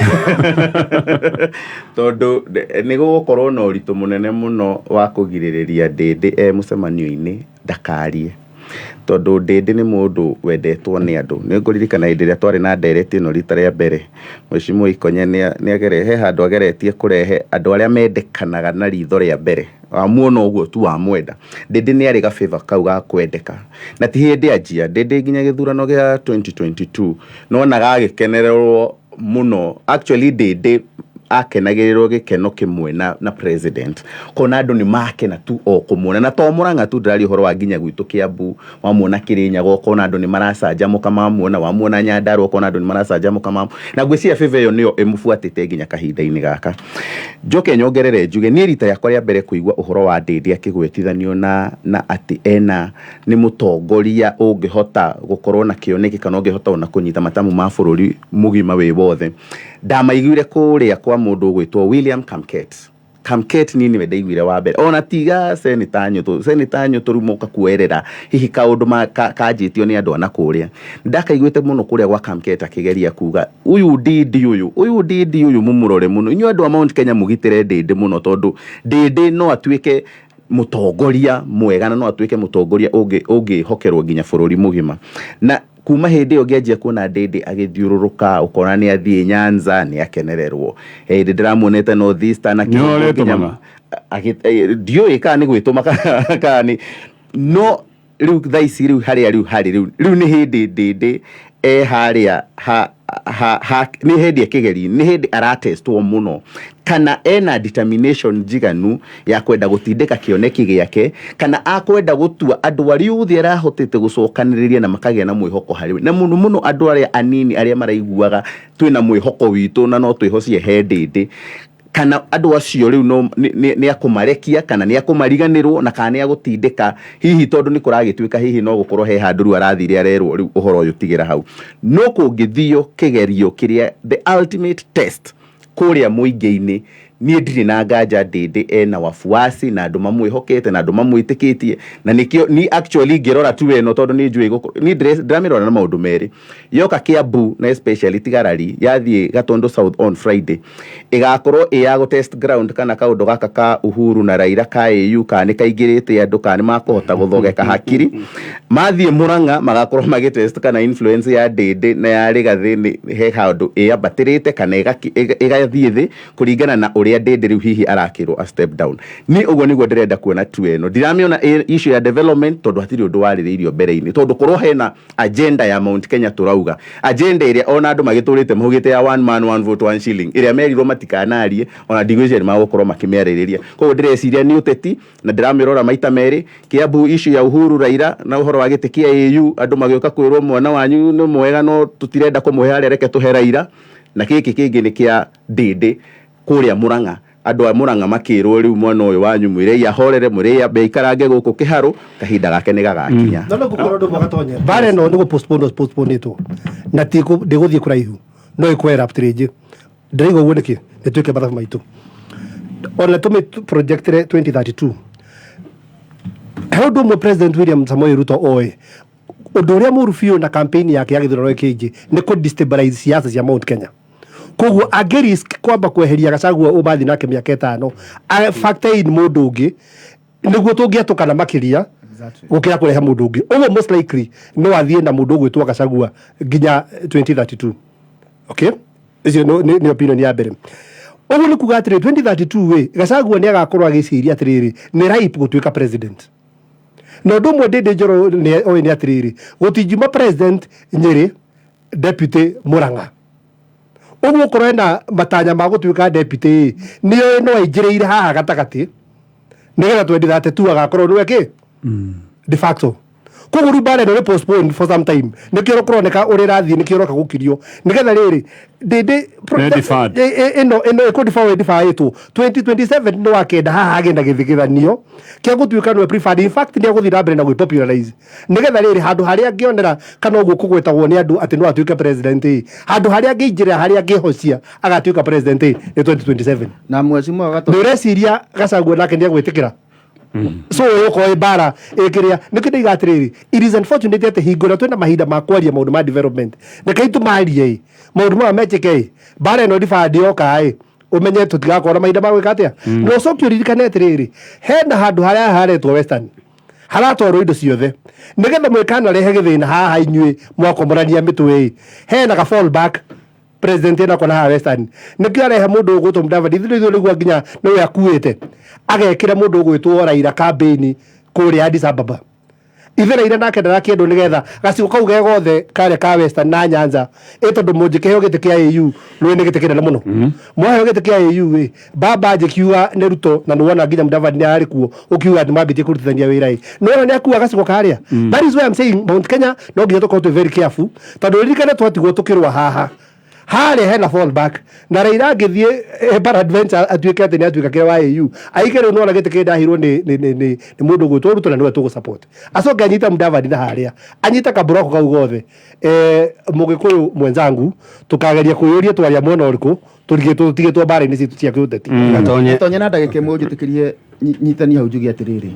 Tondũ nĩ gũgũkorwo na ũritũ mũnene mũno wa kũgirĩrĩria Ndĩndĩ e mũcemanio-inĩ ndakarie, tondũ Ndĩndĩ nĩ mũndũ wendetwo nĩ andũ. Nĩ ngũririkana hĩndĩ ĩrĩa twarĩ na ndereti ĩno rita rĩa mbere, Mheshimiwa Ikonye he handũ ageretie kũrehe andũ arĩa mendekanaga na ritho rĩa mbere, wamuona ũguo tu wamwenda. Ndĩndĩ nĩ arĩ gabĩba kau ga kwendeka, na ti hĩndĩ anjia Ndĩndĩ nginya gĩthurano gĩa 2022 nonaga agĩkenererwo mũno. Actually, Ndĩndĩ akenagĩrĩrwo gĩkeno kĩmwe na president, kona andũ nĩ makena tu o kũmuona, na to Mũrang'a tu, ndĩraria ũhoro wa nginya gwitũ Kĩambu, wamuona Kĩrĩnyaga ũkona andũ nĩ maracanjamũka mamuona, wamuona Nyandarua ũkona andũ nĩ maracanjamũka na ngwĩciria favor ĩyo nĩyo ĩmũbuatĩte nginya kahinda-inĩ gaka. Njoke nyongerere njuge, niĩ rita rĩakwa rĩa mbere kũigua ũhoro wa Ndĩndĩ akĩgwetithanio na atĩ ena nĩ mũtongoria ũngĩhota gũkorwo na kĩoneki kana ũngĩhota ona kũnyita matamu ma bũrũri mũgima wĩ wothe, ndamaiguire kũrĩa kwa mũndũ ũgwĩtwo William Kamket. Kamket niĩ nĩwe ndaiguire wa mbere, ona tiga Senator Nyũtũ. Senator Nyũtũ rĩu moka kuoerera hihi kaũndũ kanjĩtio nĩ andũ a na kũrĩa, ndakaiguĩte mũno kũrĩa gwa Kamket akĩgeria kuga, ũyũ Ndĩndĩ ũyũ, ũyũ Ndĩndĩ ũyũ, mũmũrore mũno inyuĩ andũ a Mount Kenya, mũgitĩre Ndĩndĩ mũno, tondũ Ndĩndĩ no atuĩke mũtongoria mwega na no atuĩke mũtongoria ũngĩhokerwo nginya bũrũri mũgima. Na kuma hĩndĩ ĩyo ngĩanjia kuona Ndĩndĩ agĩthiũrũrũka, ũkona nĩ athiĩ Nyanza nĩ akenererwo, hĩndĩ ndĩramuonete North Eastern. Nĩwe ũrĩtũmaga? Ndiũĩ kana nĩ gwĩtũma kana nĩ, no rĩu thaa ici rĩu harĩa rĩu harĩ rĩu nĩ hĩndĩ Ndĩndĩ e harĩa ha nĩ hĩndĩ ekĩgeri, nĩ hĩndĩ aratestwo mũno kana ena determination njiganu ya kwenda gũtindĩka kĩoneki gĩake, kana akwenda gũtua andũ arĩa othe arahotete gũcokanĩrĩria na makagĩa na mwĩhoko harĩ we, na mũno mũno andũ arĩa anini arĩa maraiguaga twĩna mwĩhoko witũ na no twĩhocie he Ndĩndĩ, kana andũ acio rĩu no nĩ akũmarekia kana nĩ akũmariganĩrwo, na kana nĩ agũtindĩka hihi, tondũ nĩ kũragĩtuĩka hihi no gũkorwo he handũ rĩu arathire arerwo rĩu ũhoro ũyũ tigĩra hau. No kũngĩthio kĩgerio kĩrĩa, the ultimate test kũrĩa mũingĩ-inĩ. Niĩ ndirĩ na nganja Ndĩndĩ ena wafuasi na andũ mamwĩhokete na andũ mamwĩtĩkĩtie, na nĩkĩo ni actually ngĩrora tu ĩno, tondũ nĩ njũĩ niĩ ndĩramĩrora na maũndũ merĩ. Yoka Kiambu na especially Tigarari, yathiĩ Gatundu South on Friday, ĩgakorwo ĩ ya gũ test ground kana kaũndũ gaka ka Uhuru na Raila ka AU, kana nĩ kaingĩrĩte andũ, kana nĩ makũhota gũthogeka hakiri. Mathiĩ Murang'a magakorwo magĩtest kana influence ya Ndĩndĩ na ya Rigathĩ nĩ he handũ ĩyambatĩrĩte kana ĩgathiĩ thĩ, kũringana na ũrĩa Ndĩndĩ rĩu hihi arakĩrwo a step down. Ni ũguo nĩguo ndĩrenda kuona tu ĩno. Ndiramĩona ĩ issue ya development, tondũ hatirĩ ũndũ warĩrĩirio mbere-inĩ, tondũ korwo hena agenda ya Mount Kenya, tũrauga agenda ĩrĩa ona andũ magĩtũrĩte maugĩte ya one man, one vote, one shilling, ĩrĩa merirwo matikanarie, ona ndigwĩciria nĩ magũkorwo makĩmĩarĩrĩria. Koguo ndĩreciria nĩ ũteti na ndĩramĩrora maita merĩ. Kiambu, issue ya Uhuru, Raila na ũhoro wa gĩtĩ kĩa AU, andũ magĩũka kwĩrwo mwana wanyu nĩ mwega no tũtirenda kũmũhe harĩa, reke tũhe Raila. Na gĩkĩ kĩngĩ nĩ kĩa Ndĩndĩ kũrĩa Murang'a, andũ a Murang'a makĩrwo rĩu mwana ũyũ wanyu mwĩrei ahorere, mwĩrei ambe aikarange gũkũ kĩharũ, kahinda gake nĩ gagakinya. No ngũkwĩra ũndũ ũmwe gatonye, mbara ĩno nĩ gũ postpone-ĩtwo na ti ndĩgũthiĩ kũraihu, no ĩkũ erupt rĩngĩ. Ndĩraigua ũguo nĩkĩ? Nĩ twĩke mathabu maitũ, ona tũmĩ projectire 2032. He ũndũ ũmwe President William Samoei Ruto oĩ, ũndũ ũrĩa mũru biũ na campaign yake ya gĩthurano kĩngĩ nĩ kũ destabilize siasa cia Mount Kenya. Koguo angĩ risk kwamba kweheria Gachagua ũmathi nake mĩaka 5, factor in mũndũ ũngĩ nĩguo tũngĩatũkana makĩria gũkĩra kũrehe mũndũ ũngĩ. Ũguo most likely no athiĩ na mũndũ ũgwĩtwo Gachagua nginya 2032. Okay, icio nĩ opinion ya mbere. Ũguo nĩ kuga atĩrĩ, 2032 ĩ Gachagua nĩ agakorwo agĩciria atĩrĩrĩ, nĩ ripe gũtuĩka president. Na ũndũ ũmwe Ndĩndĩ Njoro oĩ nĩ atĩrĩrĩ, gũtingiuma president Nyĩrĩ, deputy Murang'a. Ũguo okorwo ena matanya ma gũtuĩka deputy ĩ, nĩ oĩ no aingĩrĩire haha gatagatĩ nĩgetha 2032 agakorwo nĩwe kĩ de facto. Koguo rĩu mbara ĩno nĩ postpone for some time, nĩkĩo kũroneka ũrĩa ĩrathiĩ, nĩkĩo ũroka gũkirio nĩgetha rĩrĩ Ndĩndĩ. Nĩ deferred. Ĩno ĩkũ defer 2027 nĩ wakenda haha hagĩe na gĩthigithanio kĩa gũtuĩka nĩwe preferred. In fact, nĩ egũthiĩ na mbere na gwĩ-popularize nĩgetha rĩrĩ handũ harĩa angĩonera kana ũguo kũgwetagwo nĩ andũ atĩ no atuĩke president ĩ, handũ harĩa angĩingĩrĩra, harĩa angĩhocia agatuĩka president ĩ, nĩ 2027. Na mheshimiwa Nĩ Gatonye. Ũreciria Gachagua nake nĩ egwĩtĩkĩra? So ĩgũkorwo ĩ mbara ĩkĩrĩa nĩkĩo ndaiga atĩrĩrĩ, it is unfortunate atĩ hingo ĩrĩa twĩna mahinda ma kwaria maũndũ ma development, rekei tũmarie ĩ, maũndũ maya mekĩke ĩ, mbara ĩno deferred yoka ĩ, ũmenye tũtigakorwo na mahinda ma gwĩka atĩa. Na ũcoke ũririkane atĩrĩrĩ, hena handũ harĩa haretwo Western haratwarwo indo ciothe nĩgetha mwĩkanarehe gĩthĩna haha inyuĩ mwakomorania mĩtwe ĩ, hena ga fallback president ĩno kona haha Western, nĩkĩo arehe mũndũ ũgwĩtwo Mudavadi. Ithuĩ nĩguo nginya nĩwe akuĩte agekĩra mũndũ ũgwĩtwo Raila campaign kũrĩa Addis Ababa. Ithe Raila nake ndarakĩendwo nĩgetha gacigo kau ge gothe karĩa ka Western na Nyanza ĩ, tondũ mũnjĩkĩheo gĩtĩ kĩa AU rũĩ nĩ gĩtĩ kĩnene mũno. Mwaheo gĩtĩ kĩa AU ĩ, baba njĩkiuga nĩ Ruto, na nĩwona nginya Mudavadi nĩ ararĩ kuo ũkiuga atĩ mambĩtie kũrutithania wĩra ĩ, nĩwona nĩ akua gacigo karĩa. That is why I'm saying Mount Kenya no nginya tũkorwo twĩ very careful, tondũ ririkane twatigwo tũkĩrũa haha harĩa hena fallback na Raila angĩthiĩ peradventure atuĩke atĩ nĩ atuĩka kĩrĩa wa AU aige rĩu nĩwona gĩtĩ kĩrĩa ndahirwo nĩ mũndũ ũgwĩtwo Ruto na nĩwe tũgũ support, acoke anyite Mudavadi na harĩa anyite kaburoko kau gothe. Mũgĩkũyũ mwenzangu, tũkageria kwĩyũria twaria mwena ũrĩkũ tũrigĩtwo tũtigĩtwo mbara-inĩ citũ cia kĩũteti. Gatonye. Gatonye, na ndagĩka ĩmwe ũnjĩtĩkĩrie nyitani hau njuge atĩrĩrĩ,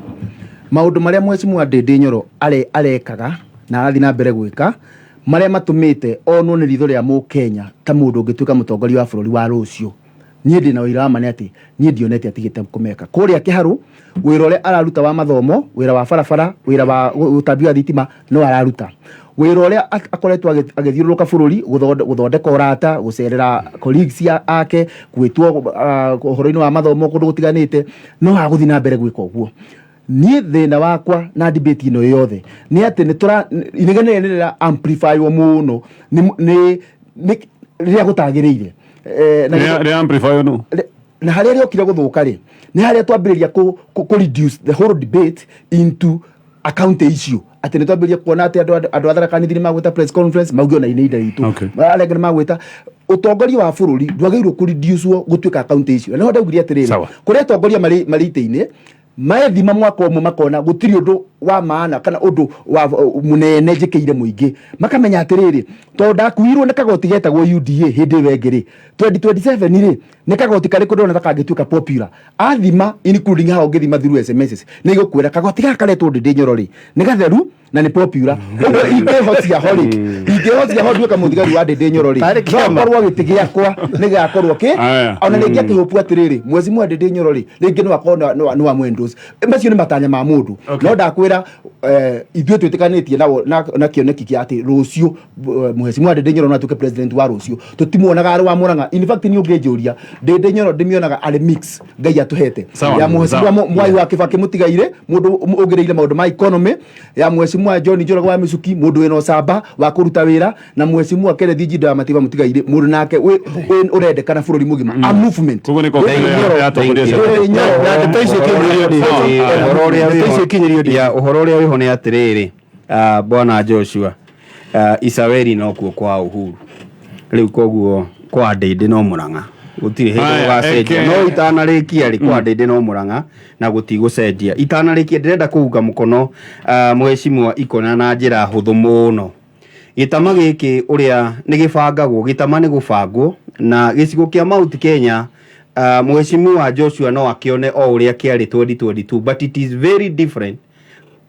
maũndũ marĩa mheshimiwa Ndĩndĩ Nyoro arekaga na arathiĩ na mbere gwĩka, marĩa matũmĩte onwo nĩ ritho rĩa mũkenya ta mũndũ ũngĩtuĩka mũtongoria wa bũrũri wa rũciũ, niĩ ndĩna ũira wa ma nĩ atĩ niĩ ndionete atigĩte kũmeka. Kũrĩa kĩharũ, wĩra ũrĩa araruta wa mathomo, wĩra wa barabara, wĩra wa ũtambi wa thitima, no araruta wĩra ũrĩa akoretwo agĩthiũrũrũka bũrũri gũthondeka ũrata, gũcerera colleagues ake, gwĩtwo ũhoro-inĩ wa mathomo kũndũ gũtiganĩte, no agũthiĩ na mbere gwĩka ũguo. Niĩ thĩna wakwa na debate ĩno yothe nĩ atĩ nĩ tũra inegene nĩ rĩra amplifywo mũno nĩ rĩrĩa gũtagĩrĩire. Rĩa amplifier no. Na harĩa rĩokire gũthũka rĩ, nĩ harĩa twambĩrĩria kũ reduce the whole debate into a county issue, atĩ nĩ twambĩrĩria kuona atĩ andũ a Tharaka Nithi nĩ magwĩta press conference mauge ona inĩ ida itũ. Arĩa angĩ nĩ magwĩta. Ũtongoria wa bũrũri ndwagĩrĩirwo kũ reduce gũtuĩka county issue, na nĩho ndaugire atĩrĩrĩ, Sawa. kũrĩa atongoria marĩ itĩ-inĩ maethima mwaka ũmwe makona gũtirĩ ũndũ. Wa maana kana ũndũ wa mũnene njĩkĩire mũingĩ, makamenya atĩrĩrĩ, tondũ ndakuirwo nĩ kagoti getagwo UDA hĩndĩ ĩyo ĩngĩ rĩ, 2027 rĩ, nĩ kagoti karĩkũ ndĩrona ta kangĩtuĩka popular? Athima, including haha ũngĩthima through SMS, nĩ igũkwĩra kagoti gaka karetwo Ndĩndĩ Nyoro rĩ, nĩ gatheru na nĩ popular. Ũguo ingĩhocia ho rĩ, ingĩhocia ho nduĩka mũthigari wa Ndĩndĩ Nyoro rĩ, Tarĩ no kĩama. korwo gĩtĩ gĩakwa nĩ gĩgakorwo kĩ Aya. ona rĩngĩ akĩhũpu atĩrĩrĩ, mwezi mwa Ndĩndĩ Nyoro rĩ, rĩngĩ no akorwo nĩ wa mwendors. Macio nĩ matanya ma mũndũ. No ndakwĩra, ithuĩ twĩtĩkanĩtie na kĩoneki kĩa atĩ rũciũ mheshimiwa Ndĩndĩ Nyoro no atuĩke president wa rũciũ. Tũtimuonaga arĩ wa Murang'a. In fact, niĩ ũngĩnjũria, Ndĩndĩ Nyoro ndĩmĩonaga arĩ mix Ngai atũhete ya mheshimiwa Mwai wa Kibaki mũtigaire, mũndũ ũngĩrĩire maũndũ ma economy, ya mheshimiwa John Njoroge wa Michuki, mũndũ wĩna ũcamba wa kũruta wĩra, na mheshimiwa Kenneth Njinda wa Matiba mũtigaire, mũndũ nake ũrendekana bũrũri mũgima, a movement. Koguo nĩ koguo ya atongoria acio. Ndĩndĩ Nyoro. Na ndeto icio ikinyĩrio ndĩ. Ũhoro ũrĩa Ndeto icio wĩho ikinyĩrio ndĩ. ya ũhoro ũrĩa wĩho nĩ atĩrĩrĩ, bwana Joshua, Isaweri nokuo kwa Uhuru rĩu, koguo kwa Ndĩndĩ no Mũrang'a, gũtirĩ hĩndĩ Aya, gũgacenjia. No itanarĩkia rĩ, kwa Ndĩndĩ no Mũrang'a na gũtigũcenjia. Itanarĩkia, ndĩrenda kũunga mũkono mheshimiwa Ikona na njĩra hũthũ mũno. Gĩtama gĩkĩ ũrĩa nĩ gĩbangagwo, gĩtama nĩ gũbangwo na gĩcigo kĩa Mount Kenya, mheshimiwa Joshua no akĩone o ũrĩa kĩarĩ 2022, but it is very different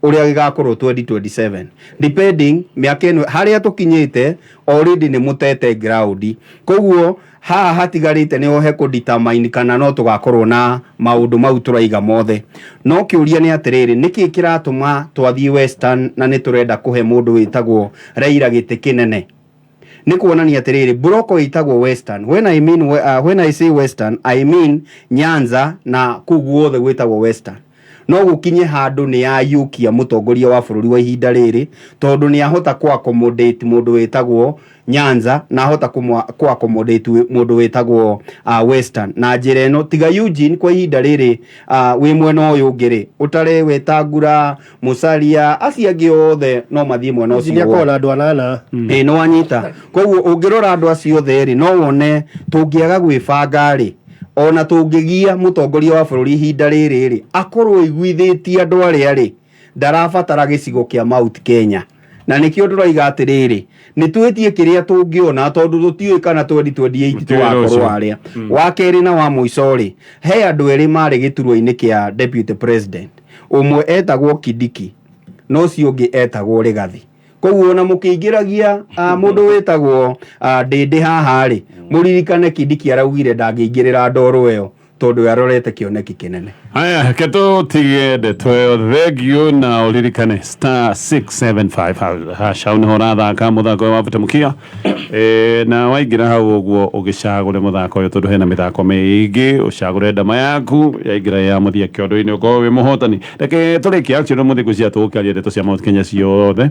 ũrĩa gĩgakorwo 2027, depending mĩaka ĩno harĩa tũkinyĩte. Already nĩ mũtete ground, koguo haha hatigarĩte nĩho hekũ kana no tũgakorwo na maũndũ mau tũraiga mothe. No kĩũria nĩ atĩrĩrĩ, nĩkĩ kĩratũma twathiĩ Western na nĩ tũrenda kũhe mũndũ wĩtagwo Raila gĩtĩ kĩnene? Nĩ kuonania atĩrĩrĩ, block ĩtagwo Western. When I say Western, I mean Nyanza na kũu guothe gwĩtagwo Western. No gũkinye handũ nĩ yayũkia mũtongoria wa bũrũri wa ihinda rĩrĩ, tondũ nĩ ahota kũ accommodate mũndũ wĩtagwo Nyanza na ahota kũ accommodate mũndũ wĩtagwo Western na njĩra ĩno. Tiga Eugene kwa ihinda rĩrĩ, wĩ mwena ũyũ ũngĩ rĩ, ũtare Wetangula, Musalia, acio angĩ othe no mathiĩ mwena Nĩ ũcio. akorwo na andũ anana. Ĩ nĩ wanyita. Koguo ũngĩrora andũ acio othe rĩ, no wone tũngĩaga gwĩbanga rĩ, ona tũngĩgia mũtongoria wa bũrũri ihinda rĩrĩ rĩ, akorwo iguithĩtie andũ arĩa rĩ, ndarabatara gĩcigo kĩa Mount Kenya. Na nĩkĩo ndĩroiga atĩrĩrĩ, nĩ twĩtie kĩrĩa tũngĩona, tondũ tũtiũĩ kana 2028 Gũtiũĩ tũgakorwo rũciũ. arĩa wa kerĩ. Na wa mũico rĩ, he andũ erĩ marĩ gĩturwa-inĩ kĩa deputy president. Ũmwe etagwo Kindiki na ũcio ũngĩ etagwo Rigathi. Koguo ona mũkĩingĩragia mũndũ wĩtagwo Ndĩndĩ haha rĩ, mũririkane Kindiki araugire ndangĩingĩrĩra ndoro ĩyo, tondũ arorete kĩoneki kĩnene. Haya, ke tũtige ndeto ĩyo. Thengio, na ũririkane *675# hau nĩho ũrathaka mũthako ũyũ wa Butamukia. Na waingĩra hau ũguo, ũgĩcagũre mũthako ũyũ, tondũ hena mĩthako mĩingĩ, ũcagũre ndama yaku yaingĩra ya mũthia kĩondo-inĩ, ũkorwo wĩ mũhotani. Reke tũrĩkie action mũthĩ. Ngwĩciria tũgũkĩaria ndeto cia Mount Kenya ciothe.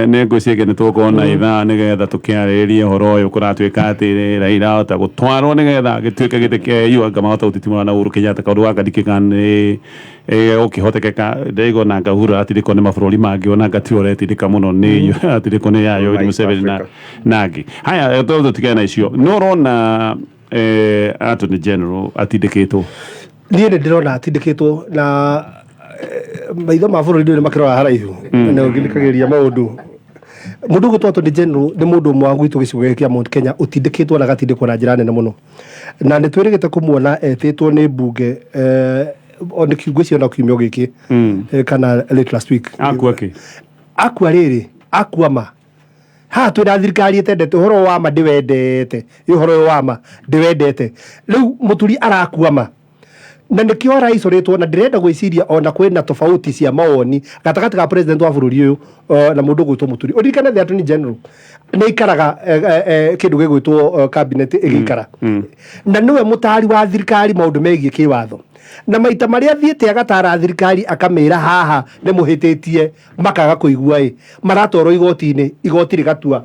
Nĩ ngwĩciria nĩ tũgũkorwo na ithaa nĩgetha tũkĩarĩrĩrie ũhoro ũyũ kũratuĩka atĩ Raila ahota gũtwarwo nĩgetha gĩtuĩke gĩtĩ kĩa AU, anga mahota gũtitimũra na Uhuru Kenyatta. Kaũndũ gaka ndikĩka nĩ gũkĩhotekeka. Ndĩraigua nanga Uhuru aratindĩkwo nĩ mabũrũri mangĩ, onanga tiwe ũretindĩka mũno, nĩ aratindĩkwo nĩ ya Yoweri Museveni na angĩ. Haya, tũtigane na icio. No ũrona Attorney General atindĩkĩtwo? Niĩ nĩ ndĩrona atindĩkĩtwo na maitho ma bũrũri nĩ makĩrora haraihu na ũngĩthikagĩrĩria maũndũ. Mũndũ ũgwĩtwo Attorney General nĩ mũndũ ũmwe wa gwitũ gĩcigo gĩkĩ kĩa Mount Kenya ũtindĩkĩtwo na agatindĩkwo na njĩra nene mũno, na nĩ twĩrĩgĩte kũmuona etĩtwo nĩ mbunge, o nĩ ngwĩciria no kiumia gĩkĩ kana late last week. Akua kĩ? Akua rĩrĩ, akua ma haha twĩna thirikari ĩtendete ũhoro wa ma, ndĩwendete ĩ ũhoro ũyũ wa ma, ndĩwendete. Rĩu mũturi arakua ma, na nĩkĩo araicorĩtwo, na ndĩrenda gwĩciria ona kwĩna tofauti cia mawoni gatagatĩ ga president wa bũrũri ũyũ na mũndũ ũgwĩtwo Mũturi. Ũririkane the Attorney General nĩ aikaraga kĩndũ gĩgwĩtwo cabinet ĩgĩikara, na nĩwe mũtaari wa thirikari maũndũ megiĩ kĩwatho, na maita marĩa athiĩte agatara thirikari akamĩra haha nĩ mũhĩtĩtie, makaga kũigua, ĩ maratwarwo igoti-inĩ, igoti rĩgatua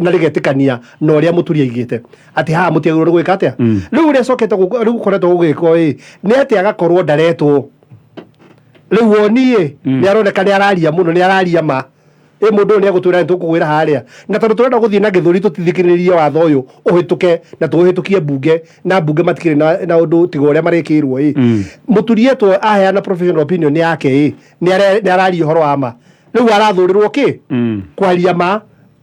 na rĩgetĩkania na ũrĩa Mũturi aigĩte atĩ haha mũtiagĩrĩirwo nĩ gwĩka atĩa. Rĩu ũrĩa cokete rĩu gũkoretwo gũgĩkwo ĩ nĩ atĩ agakorwo ndaretwo. Rĩu woni ĩ nĩ aroneka nĩ araria mũno, nĩ araria ma. Ĩ mũndũ ũyũ nĩ egũtwĩra nĩ tũkũgwĩra harĩa, na tondũ tũrenda gũthiĩ na gĩthũri tũtithikĩrĩrie watho ũyũ ũhĩtũke na tũũhĩtũkie mbunge, na mbunge matikĩrĩ na ũndũ tiga ũrĩa marĩkĩirwo. Ĩ Mũturi etwo aheana professional opinion yake, ĩ nĩ araria ũhoro wa ma. Rĩu arathũrĩrwo kĩ kwaria ma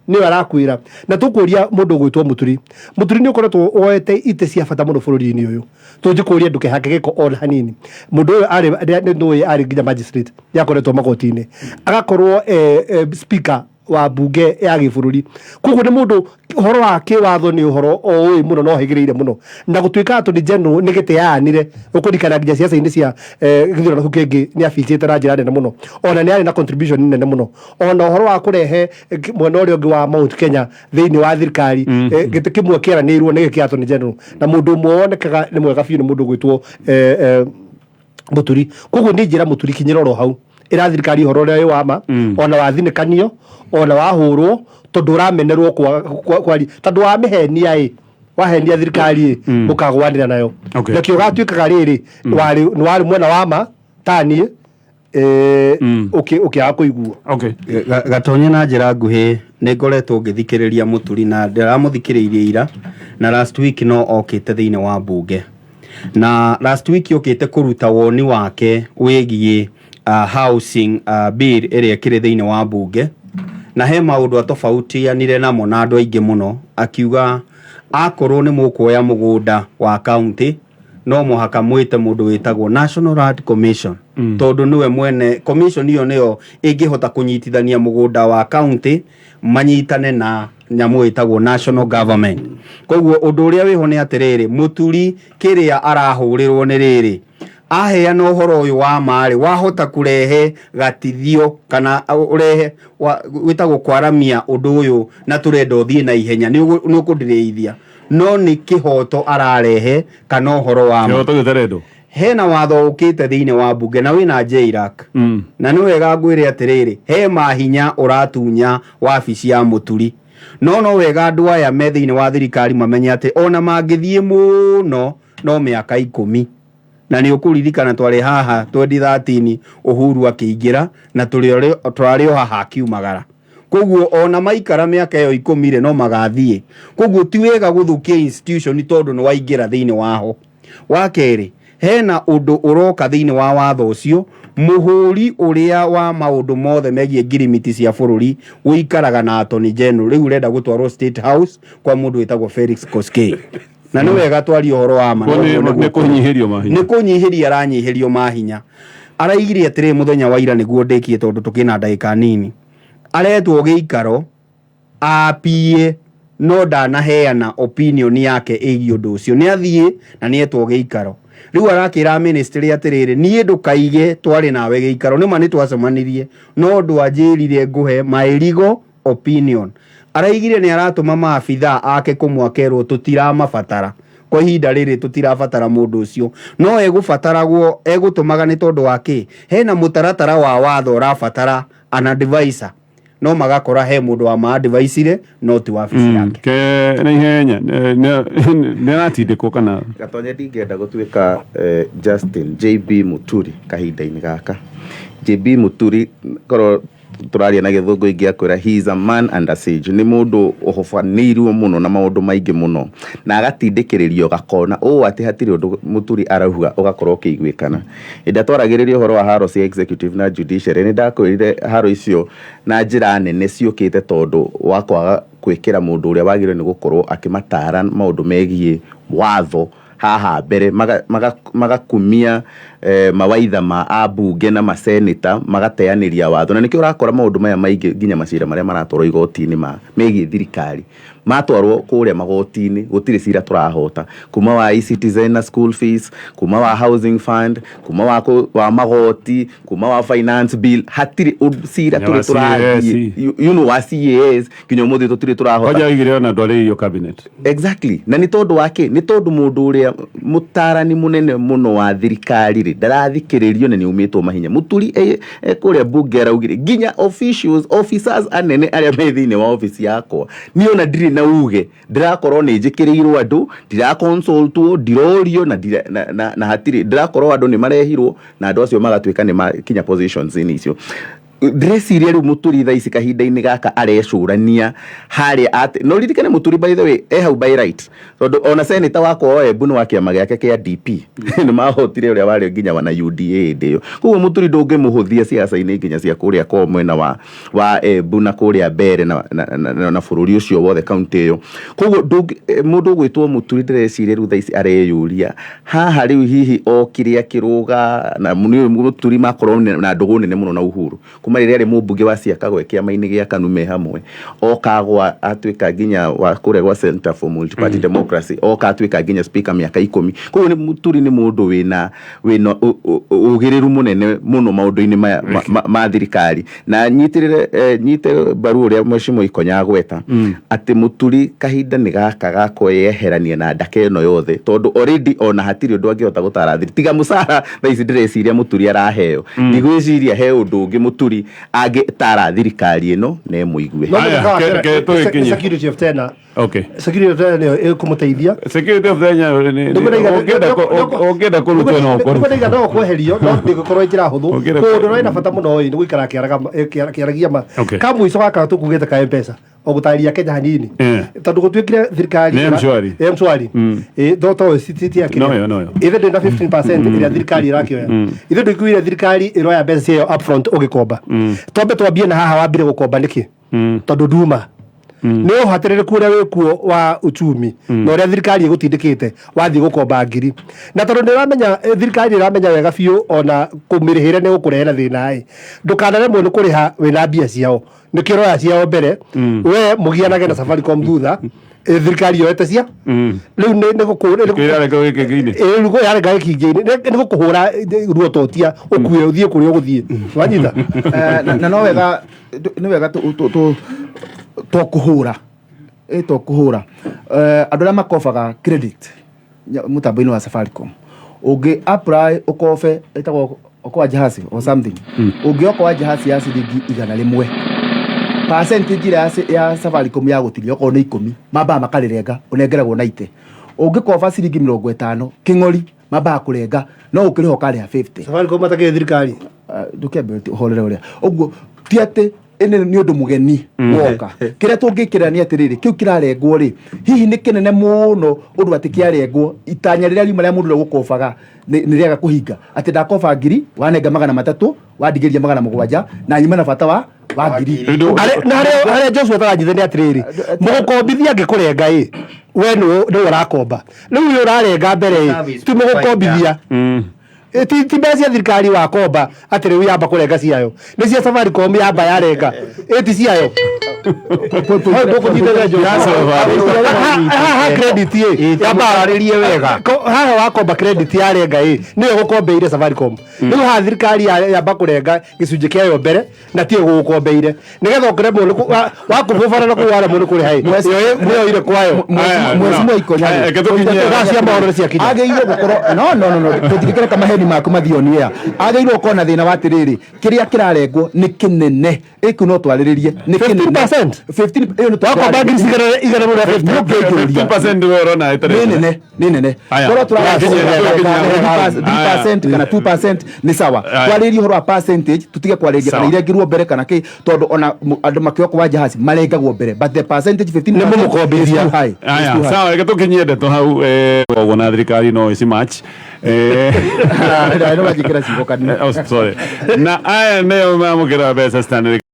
nĩyo arakwĩra. Na tũkũria mũndũ ũgwĩtwo Mũturi, Mũturi, nĩ ũkoretwo woete itĩ cia bata mũno bũrũri-inĩ ũyũ, tũngĩkũria ndũkehake gĩko ona hanini. Mũndũ ũyũ arĩ nĩ nũĩ arĩ nginya magistrate, nĩ akoretwo magoti-inĩ, agakorwo speaker wa mbunge ya gĩbũrũri. Koguo nĩ mũndũ ũhoro wa kĩwatho nĩ ũhoro o ũĩ mũno na ũhĩgĩrĩire mũno, na gũtuĩka atĩ general nĩ gĩtĩ yaanire ũkũririkana nginya ciaca-inĩ cia gĩthurano kĩu kĩngĩ nĩ abichĩte na njĩra nene mũno. Ona nĩ arĩ na contribution nene mũno, ona ũhoro wa kũrehe mwena ũrĩa ũngĩ wa Mount Kenya thĩinĩ wa thirikari. Gĩtĩ kĩmwe kĩaranĩirwo nĩ gĩkĩ attorney general, na mũndũ ũmwe wonekaga nĩ mwega biũ nĩ mũndũ ũgwĩtwo Mũturi. Koguo nĩ njĩra Mũturi, kinyĩra oro hau, ĩra thirikari ũhoro ũrĩa wĩ wa ma, ona wathinĩkanio, ona wahũrwo, tondũ ũramenerwo kwaria, tondũ wamĩhenia, ĩ wahenia thirikari, ĩ mũkagwanĩra nayo. Nakĩo gatuĩkaga rĩrĩ warĩ nĩ warĩ mwena wa ma taniĩ ũkĩaga kũiguo. Gatonye na njĩra nguhĩ, nĩ ngoretwo ngĩthikĩrĩria Mũturi na ndĩramũthikĩrĩirie ira na last week, no okĩte thĩinĩ wa mbunge, na last week okĩte kũruta woni wake wĩgiĩ housing bill ĩrĩa ĩkĩrĩ thĩinĩ wa mbunge, na he maũndũ atofautianire namo na andũ aingĩ mũno, akiuga akorwo nĩ mũkuoya mũgũnda wa county, no mũhaka mwĩte mũndũ wĩtagwo National Land Commission, tondũ nĩwe mwene commission ĩyo, nĩyo ĩngĩhota kũnyitithania mũgũnda wa county manyitane na nyamũ ĩtagwo national government. Koguo ũndũ ũrĩa wĩho nĩ atĩrĩrĩ, Mũturi kĩrĩa arahũrĩrwo nĩ rĩrĩ, aheana ũhoro ũyũ wa marĩ wahota kũrehe gatithio kana ũrehe wĩtagwo kwaramia ũndũ ũyũ, na tũrenda ũthiĩ na ihenya, nĩ ũkũndĩrĩithia, no nĩ kĩhoto ararehe kana ũhoro wa ma. Kĩhoto gĩtarendwo. Hena watho ũkĩte thĩinĩ wa mbunge na wĩna JLAC, na nĩ wega ngwĩre atĩrĩrĩ, he mahinya ũratunya wabici ya Mũturi, no wega andũ aya me thĩinĩ wa thirikari mamenye atĩ ona mangĩthiĩ mũno no mĩaka 10. Na nĩ ũkũririkana twarĩ haha 2013 Uhuru akĩingĩra, na tũrarĩ o haha akiumagara. Koguo ona maikara mĩaka ĩyo 10 rĩ, no magathiĩ. Koguo ti wega gũthũkia institution tondũ nĩ waingĩra thĩinĩ waho. Wa kerĩ, hena ũndũ ũroka thĩinĩ wa watho ũcio, mũhũri ũrĩa wa maũndũ mothe megiĩ ngirimiti cia bũrũri ũikaraga na attorney general, rĩu ũrenda gũtwarwo State House kwa mũndũ wĩtagwo Felix Koskei. Na nĩ wega twarie ũhoro wa ma. Ko nĩ kũnyihĩrio mahinya. Nĩ kũnyihĩria aranyihĩrio mahinya. Araigire atĩrĩ mũthenya wa ira, nĩguo ndĩkie tondũ tũkĩna ndagĩka nini, aretwo gĩikaro apie no ndanaheana opinion yake ĩgiĩ ũndũ ũcio. Nĩ athiĩ na nĩ etwo gĩikaro. Rĩu arakĩra ministry atĩrĩrĩ, niĩ ndũkaige twarĩ nawe gĩikaro, nĩma nĩ twacemanirie, no ndwanjĩrire ngũhe my legal opinion. Araigire nĩ aratũma maabithaa ake kũmwe, akerwo tũtiramabatara kwa ihinda rĩrĩ, tũtirabatara mũndũ ũcio, no egũbataragwo egũtũmaga nĩ tondũ wa kĩ hena mũtaratara wa watho ũrabatara an advisor, no magakora he mũndũ wa ma-advisire no ti wabici yake. Ke na ihenya nĩ aratindĩkwo kana? Gatonye, ndingĩenda gũtuĩka Justin JB Muturi kahinda-inĩ gaka. JB Muturi, korwo tũraria na gĩthũngũ ingĩakwĩra he is a man under siege. Nĩ mũndũ ũhobanĩirwo mũno na maũndũ maingĩ mũno na agatindĩkĩrĩrio gakona ũũ atĩ hatirĩ ũndũ Mũturi arauga ũgakorwo ũkĩiguĩkana. Hĩndĩ ĩrĩa twaragĩrĩria ũhoro wa haro cia executive na judiciary, nĩ ndakwĩrire haro icio na njĩra nene ciũkĩte tondũ wa kwaga gwĩkĩra mũndũ ũrĩa wagĩrĩirwo nĩ gũkorwo akĩmatara maũndũ megiĩ watho haha mbere, magakumia mawaitha ma ambunge na maseneta, magateanĩria watho, na nĩkĩo ũrakora maũndũ maya maingĩ, nginya macira marĩa maratwarwo igoti-inĩ ma megiĩ thirikari matwarwo kũrĩa magoti-inĩ, gũtirĩ cira tũrahota, kuma wa eCitizen na school fees, kuma wa housing fund, kuma wa magoti, kuma wa finance bill, hatirĩ cira Nginya tũrĩ wa tũrathiĩ CAS. You know wa CAS, nginya ũmũthĩ tũtirĩ tũrahota. Kwanja oigire ona ndwarĩirio cabinet. Exactly, na nĩ tondũ wa kĩ? Nĩ tondũ mũndũ ũrĩa mũtarani mũnene mũno wa thirikari rĩ, ndarathikĩrĩrio na nĩ aumĩtwo mahinya. Mũturi e kũrĩa mbunge araugire nginya officials, officers anene arĩa me thĩinĩ wa ofici yakwa, niĩ ona ndirĩ na uge, ndĩrakorwo nĩ njĩkĩrĩirwo andũ, ndiraconsultwo, ndirorio na hatirĩ ndĩrakorwo andũ nĩ marehirwo na andũ acio magatuĩka nĩ makinya positions-inĩ icio. Ndĩreciria rĩu Mũturi thaa ici kahinda-inĩ gaka arecũrania harĩa atĩ no ririkane Mũturi, by the way, e hau by right, tondũ ona senator wakwa wa Embu nĩ wa kĩama gĩake kĩa DP, nĩ mahotire ũrĩa warĩ nginya wana UDA hĩndĩ ĩyo. Koguo Mũturi ndũngĩmũhũthia siasa-inĩ nginya cia kũrĩa kwa mwena wa Embu na kũrĩa Mbere na bũrũri ũcio wothe, kaunti ĩyo. Koguo mũndũ ũgwĩtwo Mũturi, ndĩreciria rĩu thaa ici areyũria haha rĩu hihi okire akĩrũga na nĩ Mũturi makorwo na ndũgũ nene mũno na Uhuru kuma rĩrĩa arĩ mũmbunge wa Siakago kĩama-inĩ gĩa KANU me hamwe, oka agwa atuĩka nginya wa kũrĩa gwa Center for Multi-Party Democracy, oka atuĩka nginya speaker mĩaka 10. Koguo nĩ Mũturi nĩ mũndũ wĩna ũgĩrĩru mũnene mũno maũndũ-inĩ maya ma thirikari, na nyitĩrĩre nyite mbaru ũrĩa Mheshimiwa Ikonya agweta atĩ Mũturi kahinda nĩ gaka ga kwĩyeherania na ndaka ĩno yothe, tondũ already ona hatirĩ ũndũ angĩhota gũtara thiri tiga mũcara. Thaa ici ndĩreciria Mũturi araheo, ndigwĩciria he ũndũ ũngĩ Mũturi angĩtara thirikari ĩno na ĩmũigue. No Aya, mũthaka wa tũgĩkinye. Security of tenure. Security of tenure nĩyo ĩkũmũteithia. Security of tenure ũngĩenda kũrutwo no ũkũrutwo. Ndĩkwenda no kweherio, no ndĩgũkorwo njĩra hũthũ. Kũndũ ũrĩa ĩna bata mũno ĩ nĩ gũikara akĩaragia ma. Kamũico gaka tũkugĩte ka M-Pesa, o gũtarĩria Kenya hanini, tondũ gũtuĩkire thirikari Nĩ M-Shwari. M-Shwari. Ĩ, to ti ya kĩrĩa. Noyo, noyo. Ithe ndĩ na 15% ĩrĩa thirikari ĩrakĩoya. Ithe ndũikuire thirikari ĩroya mbeca ciayo upfront ũgĩkomba. Twambe twambie na haha wambire gũkomba nĩkĩ? Tondũ nduma nĩ ũhatĩrĩrĩku ũrĩa wĩkuo wa uchumi na ũrĩa thirikari ĩgũtindĩkĩte wathiĩ gũkomba ngiri, na tondũ nĩ ũramenya thirikari nĩ ĩramenya wega biũ ona kũmĩrĩhĩra nĩ gũkũrehera thĩna ĩ, ndũkanaremwo nĩ kũrĩha wĩna mbia ciao. Nĩkĩo ũroya ciao mbere, we mũgianage na Safaricom thutha. Thirikari yoete cia rĩu nĩ Kĩrareka gĩkĩngĩ-inĩ. Ĩ, rĩu yareka gĩkingĩ-inĩ nĩ gũkũhũra ruototia ũkue ũthiĩ kũrĩa ũgũthiĩ, wanyita. Na no wega, nĩ wega to kũhũra to kũhũra andũ arĩa makobaga credit mũtambo-inĩ wa Safaricom. Ũngĩ apply ũkobe ĩtagwo okoa jahazi or something, ũngĩokoa jahazi ya ciringi 100, percentage ĩrĩa ya Safaricom ya gũtinia okorwo nĩ 10, mambaga makarĩrenga, ũnengeragwo 90. Ũngĩkoba ciringi 50 kĩng'ori, mambaga kũrenga, no ũkĩrĩha ũkarĩha 50. Safaricom matakĩrĩ thirikari. Ndũkĩambe ũhorere ũrĩa ũguo, ti atĩ ĩnĩ nĩ ũndũ mũgeni woka. Kĩrĩa tũngĩkĩra nĩ atĩrĩrĩ, kĩu kĩrarengwo rĩ, hihi nĩ kĩnene mũno ũndũ atĩ kĩarengwo itanya rĩrĩa riuma rĩa mũndũ ũrĩa gũkobaga nĩ rĩaga kũhinga, atĩ ndakoba ngiri, wanenga 300, wandigĩria 700, na nyuma na bata wa ngiri. Na harĩa Joshua ataranyitha nĩ atĩrĩrĩ, mũgũkombithia angĩkũrenga ĩ, we nĩwe ũrakomba, rĩu ũyũ ũrarenga mbere ĩ, Service ti mũgũkombithia. Ti mbeca cia thirikari wakomba atĩ rĩu yamba kũrenga ciayo, nĩ cia Safaricom yamba yarenga, ĩ ti ciayo. Hau ndũkũnyitĩrĩra Joshua. Haha credit ĩ yamba arĩrie wega. Haha wakomba credit yarenga ĩ, nĩyo gũkombeire Safaricom. Rĩu haha thirikari yamba kũrenga gĩcunjĩ kĩayo mbere na tiyo gũgũkombeire, nĩgetha ũkĩremwo nĩ wakũbũbana na kũu waremwo nĩ kũrĩha ĩ, nĩyo ire kwayo. Aya, Mheshimiwa no. Ikonya Aya, rĩ, reke tũkinye. Thaa cia mohoro nĩ ciakinya. Agĩrĩirwo gũkorwo no, tũtingĩkĩreka maheni maku mathiĩ on air. Agĩrĩirwo gũkorwo na thĩna wa atĩrĩrĩ, kĩrĩa kĩrarengwo nĩ kĩnene ĩku, no twarĩrĩrie nĩ kĩnene. 15%? 15 ĩyo nĩ Wakomba ngiri 150. Ndũngĩnjũria. 15% we ũrona ĩtarĩ Nĩ nene, nĩ nene. Aya. Korwo Aya. 3% kana 2% nĩ sawa. Aya. Twarĩrie ũhoro wa percentage, tutige kwarĩria kana Sawa. irengirwo mbere kana kĩ, tondũ ona andũ makĩoka wa jahazi marengagwo mbere, but the percentage 15% Nĩ mũmũkombithia. is too high. Is Aya, too high. sawa, reke tũkinyie ndeto hau koguo na thirikari no ĩci match. Nĩ wanjĩkĩra ciugo kanua. Oh, sorry. Na aya nĩo mamũkĩra mbeca Stanley.